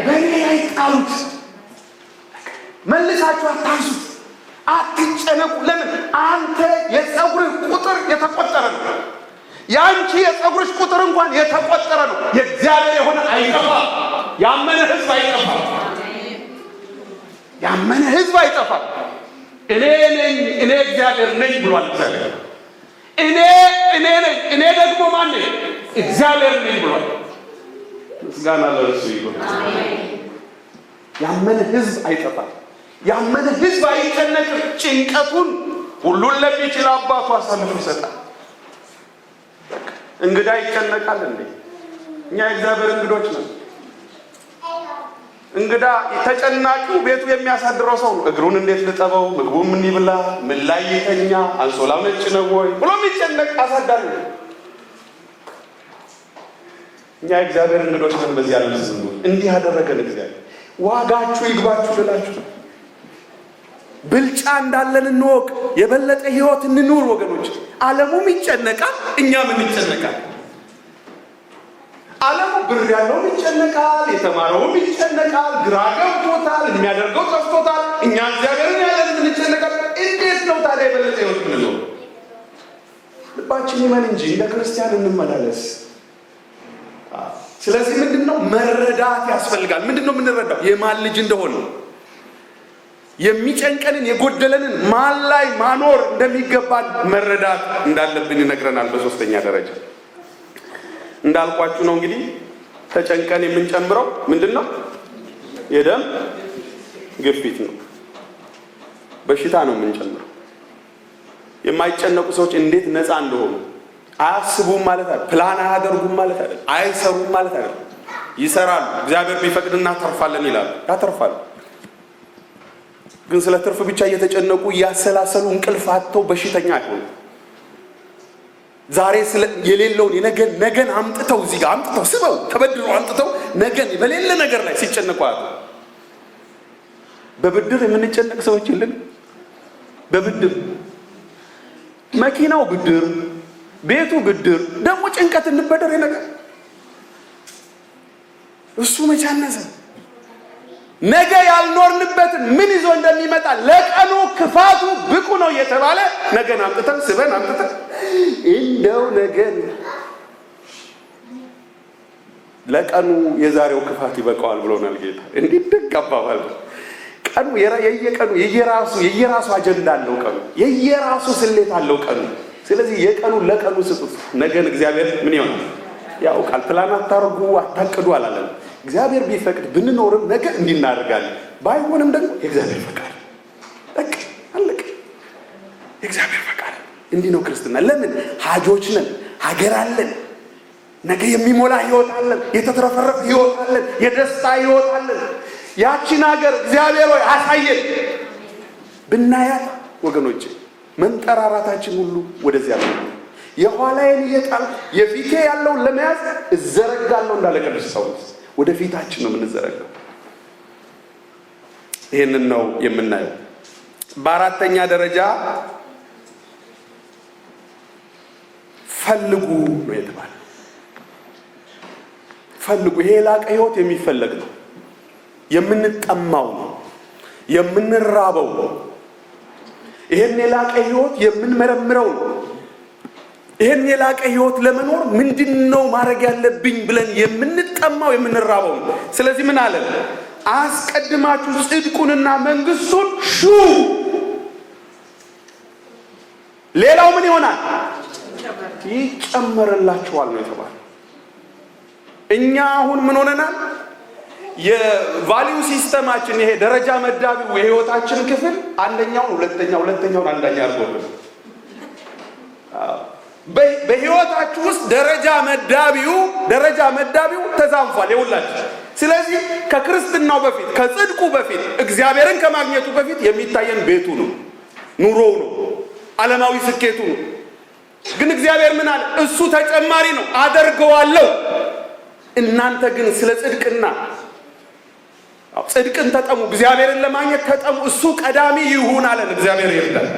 A: በእኔ ላይ ጣሉት። መልሳችሁ አታንሱት። አትጨነቁ። ለምን? አንተ የፀጉርህ ቁጥር የተቆጠረ ነው። የአንቺ የፀጉርሽ ቁጥር እንኳን የተቆጠረ ነው። የእግዚአብሔር የሆነ አይጠፋም። ያመነ ሕዝብ አይጠፋም። ያመነ ሕዝብ አይጠፋም። እኔ ነኝ፣ እኔ እግዚአብሔር ነኝ ብሏል እግዚአብሔር። እኔ እኔ ነኝ፣ እኔ ደግሞ ማን ነኝ? እግዚአብሔር ነኝ ብሏል። ምስጋና ለእርሱ ይሁን። ያመነ ሕዝብ አይጠፋም። ያመነ ሕዝብ አይጨነቅም። ጭንቀቱን ሁሉን ለሚችል አባቱ አሳልፎ ይሰጣል። እንግዳ ይጨነቃል እንዴ? እኛ የእግዚአብሔር እንግዶች ነን። እንግዳ ተጨናቂው ቤቱ የሚያሳድረው ሰው ነው። እግሩን እንዴት ልጠበው፣ ምግቡ ምን ይብላ፣ ምን ላይ ይተኛ፣ አንሶላው ነጭ ነው ወይ ብሎ የሚጨነቅ አሳዳሪ ነው። እኛ የእግዚአብሔር እንግዶች ነን። በዚህ ዓለም ስንኖር እንዲህ ያደረገን እግዚአብሔር። ዋጋችሁ ይግባችሁ ልላችሁ፣ ብልጫ እንዳለን እንወቅ። የበለጠ ህይወት እንኑር ወገኖች። ዓለሙም ይጨነቃል፣ እኛም እንጨነቃል። ዓለሙ ብር ያለውም ይጨነቃል፣ የተማረውም ይጨነቃል፣ ግራ ገብቶታል፣ የሚያደርገው ጠፍቶታል። እኛ እግዚአብሔርን ያለን እንጨነቃል። እንዴት ነው ታዲያ የበለጠ ህይወት ምንኖር? ልባችን ይመን እንጂ እንደ ክርስቲያን እንመላለስ። ስለዚህ ምንድን ነው መረዳት ያስፈልጋል። ምንድን ነው የምንረዳው? የማን ልጅ እንደሆነ፣ የሚጨንቀንን የጎደለንን ማን ላይ ማኖር እንደሚገባን መረዳት እንዳለብን ይነግረናል። በሶስተኛ ደረጃ እንዳልኳችሁ ነው እንግዲህ ተጨንቀን የምንጨምረው ምንድን ነው? የደም ግፊት ነው። በሽታ ነው የምንጨምረው። የማይጨነቁ ሰዎች እንዴት ነፃ እንደሆኑ። አያስቡም ማለት አይደለም። ፕላን አያደርጉም ማለት አይደለም። አይሰሩም ማለት አይደለም። ይሰራሉ። እግዚአብሔር ቢፈቅድ እናተርፋለን ይላሉ። ያተርፋሉ። ግን ስለ ትርፍ ብቻ እየተጨነቁ እያሰላሰሉ እንቅልፍ አጥተው በሽተኛ አይሆኑም።
B: ዛሬ የሌለውን የነገን ነገን አምጥተው እዚህ ጋር አምጥተው ስበው ተበድረው አምጥተው ነገን በሌለ ነገር ላይ ሲጨነቁ አሉ። በብድር የምንጨነቅ ሰዎች የለን። በብድር መኪናው ብድር፣ ቤቱ ብድር፣ ደግሞ ጭንቀት እንበደር ነገር እሱ መቻነሰ ነገ ያልኖርንበትን ምን ይዞ እንደሚመጣ ለቀኑ ክፋቱ ብቁ ነው እየተባለ ነገን አምጥተን ስበን አምጥተን እንደው ነገን ለቀኑ የዛሬው ክፋት ይበቃዋል ብሎናል ጌታ። እንዲህ ደግ አባባል ነው። ቀኑ የየቀኑ የየራሱ አጀንዳ አለው። ቀኑ የየራሱ ስሌት አለው ቀኑ። ስለዚህ የቀኑ ለቀኑ ስጡት። ነገን እግዚአብሔር ምን ይሆናል ያውቃል። ፕላን አታርጉ አታቅዱ አላለም። እግዚአብሔር ቢፈቅድ ብንኖርም ነገ እንዲህ እናደርጋለን፣ ባይሆንም ደግሞ የእግዚአብሔር ፈቃድ በቃ አለቀ። የእግዚአብሔር ፈቃድ እንዲህ ነው ክርስትና። ለምን ሀጆች ነን፣ ሀገር አለን፣ ነገ የሚሞላ ህይወት አለን፣ የተትረፈረፈ ህይወት አለን፣ የደስታ ህይወት አለን። ያቺን ሀገር እግዚአብሔር ሆይ አሳየን። ብናያት ወገኖቼ መንጠራራታችን ሁሉ ወደዚያ ነው። የኋላዬን እየጣልኩ የፊቴ ያለውን ለመያዝ እዘረጋለሁ እንዳለ ቅዱስ ጳውሎስ ወደ ፊታችን ነው የምንዘረጋው። ይህንን ነው የምናየው። በአራተኛ ደረጃ ፈልጉ ነው የተባለ። ፈልጉ። ይሄ የላቀ ህይወት የሚፈለግ ነው፣ የምንጠማው ነው፣ የምንራበው ነው። ይሄን የላቀ ህይወት የምንመረምረው ነው። ይሄን የላቀ ህይወት ለመኖር ምንድን ነው ማድረግ ያለብኝ ብለን የምንጠማው የምንራበው ነው። ስለዚህ ምን አለን? አስቀድማችሁ ጽድቁንና መንግስቱን ሹ፣ ሌላው ምን ይሆናል? ይጨመርላችኋል ነው የተባለው። እኛ አሁን ምን ሆነናል? የ value system ኣችን ይሄ ደረጃ መዳቢው የህይወታችን ክፍል አንደኛውን ሁለተኛ ሁለተኛውን አንደኛ አድርጎልን በህይወታችሁ ውስጥ ደረጃ መዳቢው ተዛንፏል የሁላችሁ። ስለዚህ ከክርስትናው በፊት፣ ከጽድቁ በፊት፣ እግዚአብሔርን ከማግኘቱ በፊት የሚታየን ቤቱ ነው፣ ኑሮው ነው፣ ዓለማዊ ስኬቱ ነው። ግን እግዚአብሔር ምን አለ? እሱ ተጨማሪ ነው፣ አደርገዋለሁ። እናንተ ግን ስለ ጽድቅና ጽድቅን ተጠሙ፣ እግዚአብሔርን ለማግኘት ተጠሙ፣ እሱ ቀዳሚ ይሁን አለን። እግዚአብሔር ይርዳል።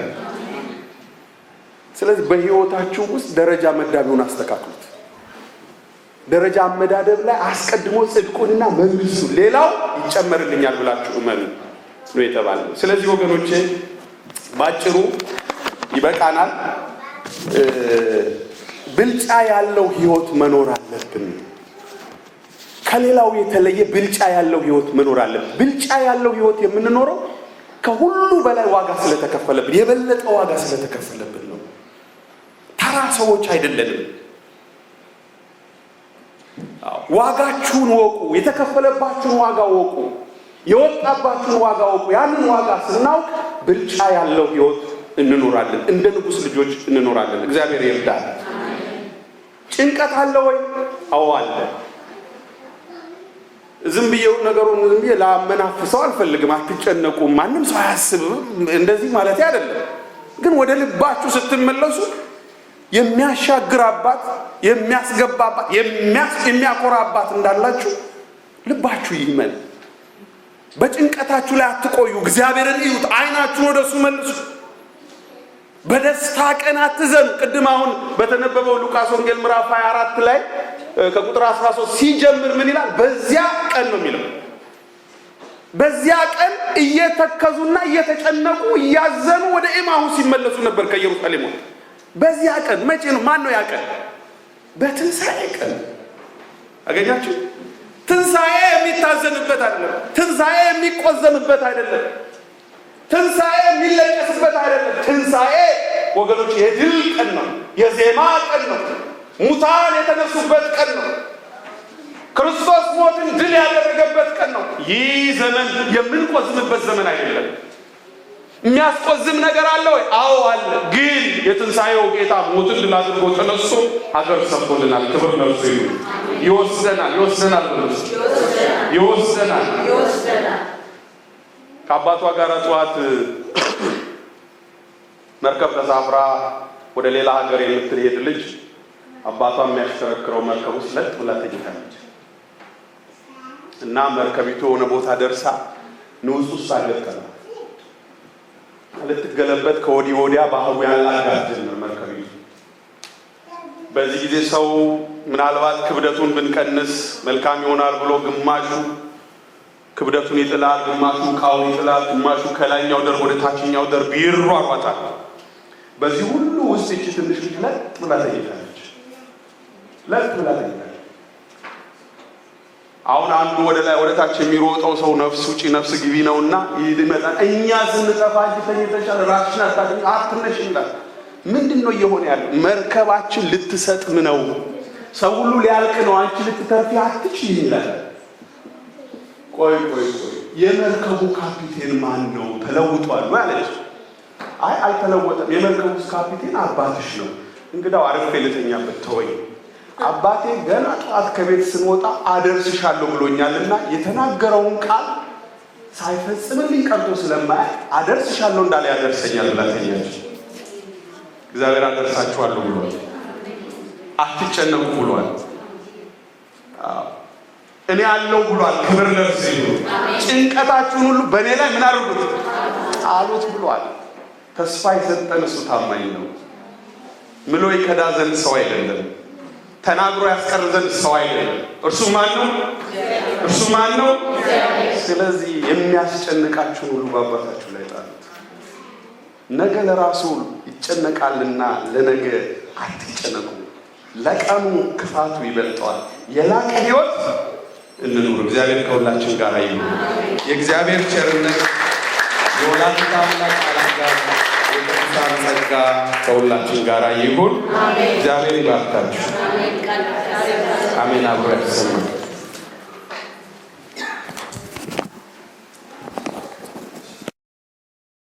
B: ስለዚህ በህይወታችሁ ውስጥ ደረጃ መዳቢውን አስተካክሉት። ደረጃ አመዳደብ ላይ አስቀድሞ ጽድቁንና መንግስቱን ሌላው ይጨመርልኛል ብላችሁ እመኑ ነው የተባለው። ስለዚህ ወገኖቼ ባጭሩ ይበቃናል። ብልጫ ያለው ህይወት መኖር አለብን። ከሌላው የተለየ ብልጫ ያለው ህይወት መኖር አለብን። ብልጫ ያለው ህይወት የምንኖረው ከሁሉ በላይ ዋጋ ስለተከፈለብን፣ የበለጠ ዋጋ ስለተከፈለብን ነው። ተራ ሰዎች አይደለንም። ዋጋችሁን ወቁ። የተከፈለባችሁን ዋጋ ወቁ። የወጣባችሁን ዋጋ ወቁ። ያንን ዋጋ ስናውቅ ብልጫ ያለው ህይወት እንኖራለን። እንደ ንጉሥ ልጆች እንኖራለን። እግዚአብሔር ይርዳል። ጭንቀት አለ ወይ? አዎ አለ። ዝም ብዬ ነገሩን ዝም ብዬ ላመናፍሰው አልፈልግም። አትጨነቁም፣ ማንም ሰው አያስብም እንደዚህ ማለት አይደለም። ግን ወደ ልባችሁ ስትመለሱ የሚያሻግር አባት፣ የሚያስገባ አባት፣ የሚያኮራ አባት እንዳላችሁ ልባችሁ ይመን። በጭንቀታችሁ ላይ አትቆዩ። እግዚአብሔርን እዩት። ዓይናችሁን ወደ እሱ መልሱ። በደስታ ቀን አትዘኑ። ቅድም አሁን በተነበበው ሉቃስ ወንጌል ምዕራፍ 24 ላይ ከቁጥር 13 ሲጀምር ምን ይላል? በዚያ ቀን ነው የሚለው። በዚያ ቀን እየተከዙና እየተጨነቁ እያዘኑ ወደ ኤማሁስ ሲመለሱ ነበር ከኢየሩሳሌም። በዚያ ቀን መቼ ነው? ማን ነው ያ ቀን? በትንሣኤ ቀን። አገኛችሁ? ትንሣኤ የሚታዘንበት አይደለም። ትንሣኤ የሚቆዘምበት አይደለም። ትንሣኤ የሚለቀስበት አይደለም። ትንሣኤ ወገኖች የድል ቀን ነው። የዜማ ቀን ነው። ሙታን የተነሱበት ቀን ነው። ክርስቶስ ሞትን ድል ያደረገበት ቀን ነው። ይህ ዘመን የምንቆዝምበት ዘመን አይደለም። የሚያስቆዝም ነገር አለ ወይ? አዎ አለ። ግን የትንሣኤው ጌታ ሞትን ድል አድርጎ ተነስቶ ሀገር ሰርቶልናል። ክብር ለእርሱ ይሁን። ይወስደናል፣ ይወስደናል፣ ይወስደናል። ከአባቷ ጋር ጠዋት መርከብ ተሳፍራ ወደ ሌላ ሀገር የምትሄድ ልጅ
A: አባቷ የሚያሽከረክረው መርከብ ውስጥ ለጥ ብላ ተኝታለች። እና መርከቢቱ የሆነ ቦታ ደርሳ ንውጽ ውስጥ አገጠመ። ልትገለበጥ ከወዲህ ወዲያ ባህሩ ያላጋት ጀመር መርከቢቱ። በዚህ ጊዜ ሰው ምናልባት ክብደቱን ብንቀንስ መልካም ይሆናል ብሎ ግማሹ ክብደቱን ይጥላል፣ ግማሹ ዕቃውን ይጥላል፣ ግማሹ ከላይኛው ደርብ ወደ ታችኛው ደርብ ይሯሯጣል። በዚህ ሁሉ ውስጥ ይቺ ትንሽ ልጅ ለጥ ብላ ተኝታለች። ለጥ ብላ ተኝታለች። አሁን አንዱ ወደ ላይ ወደ ታች የሚሮጠው ሰው ነፍስ ውጪ ነፍስ ግቢ ነውና ይመጣል። እኛ ስንጠፋ አንቺ ተኝተሻል፣ ራስሽን አታገኝ፣ አትነሽ ይላል። ምንድን ነው እየሆነ ያለው? መርከባችን ልትሰጥም ነው፣ ሰው ሁሉ ሊያልቅ ነው፣ አንቺ ልትተርፊ አትችይም ይላል። ቆይ ቆይ ቆይ፣ የመርከቡ ካፒቴን ማን ነው? ተለውጧል ወይ አለች። አይ አልተለወጠም፣ የመርከቡ ካፒቴን አባትሽ ነው። እንግዳው አርፌ ልተኛበት ተወኝ። አባቴ ገና ጠዋት ከቤት ስንወጣ አደርስሻለሁ ብሎኛልና የተናገረውን ቃል ሳይፈጽምልኝ ቀርቶ ስለማያውቅ አደርስሻለሁ እንዳለ ያደርሰኛል ብላ ተኛች። እግዚአብሔር አደርሳችኋለሁ ብሏል። አትጨነቁ ብሏል። እኔ አለሁ ብሏል። ክብር ለእርሱ ይሁን። ጭንቀታችሁን ሁሉ በእኔ ላይ ምን አድርጉት? ጣሉት ብሏል። ተስፋ የሰጠን እሱ ታማኝ ነው። ምሎ ይከዳ ዘንድ ሰው አይደለም። ተናግሮ ያስቀር ዘንድ ሰው አይደለም። እርሱ ማን ነው? እርሱ ማን ነው? ስለዚህ የሚያስጨንቃችሁን ሁሉ በአባታችሁ ላይ ጣሉት። ነገ ለራሱ ይጨነቃልና ለነገ አትጨነቁ። ለቀኑ ክፋቱ ይበልጠዋል። የላቀ ሕይወት እንኑር። እግዚአብሔር ከሁላችን ጋር ይሁን። የእግዚአብሔር ቸርነት የወላዲተ አምላክ ቃላት ጋር የቅዱሳን ጸጋ ከሁላችን ጋር ይሁን። እግዚአብሔር ይባርካችሁ። አሜን። አብሮ ያሰማል።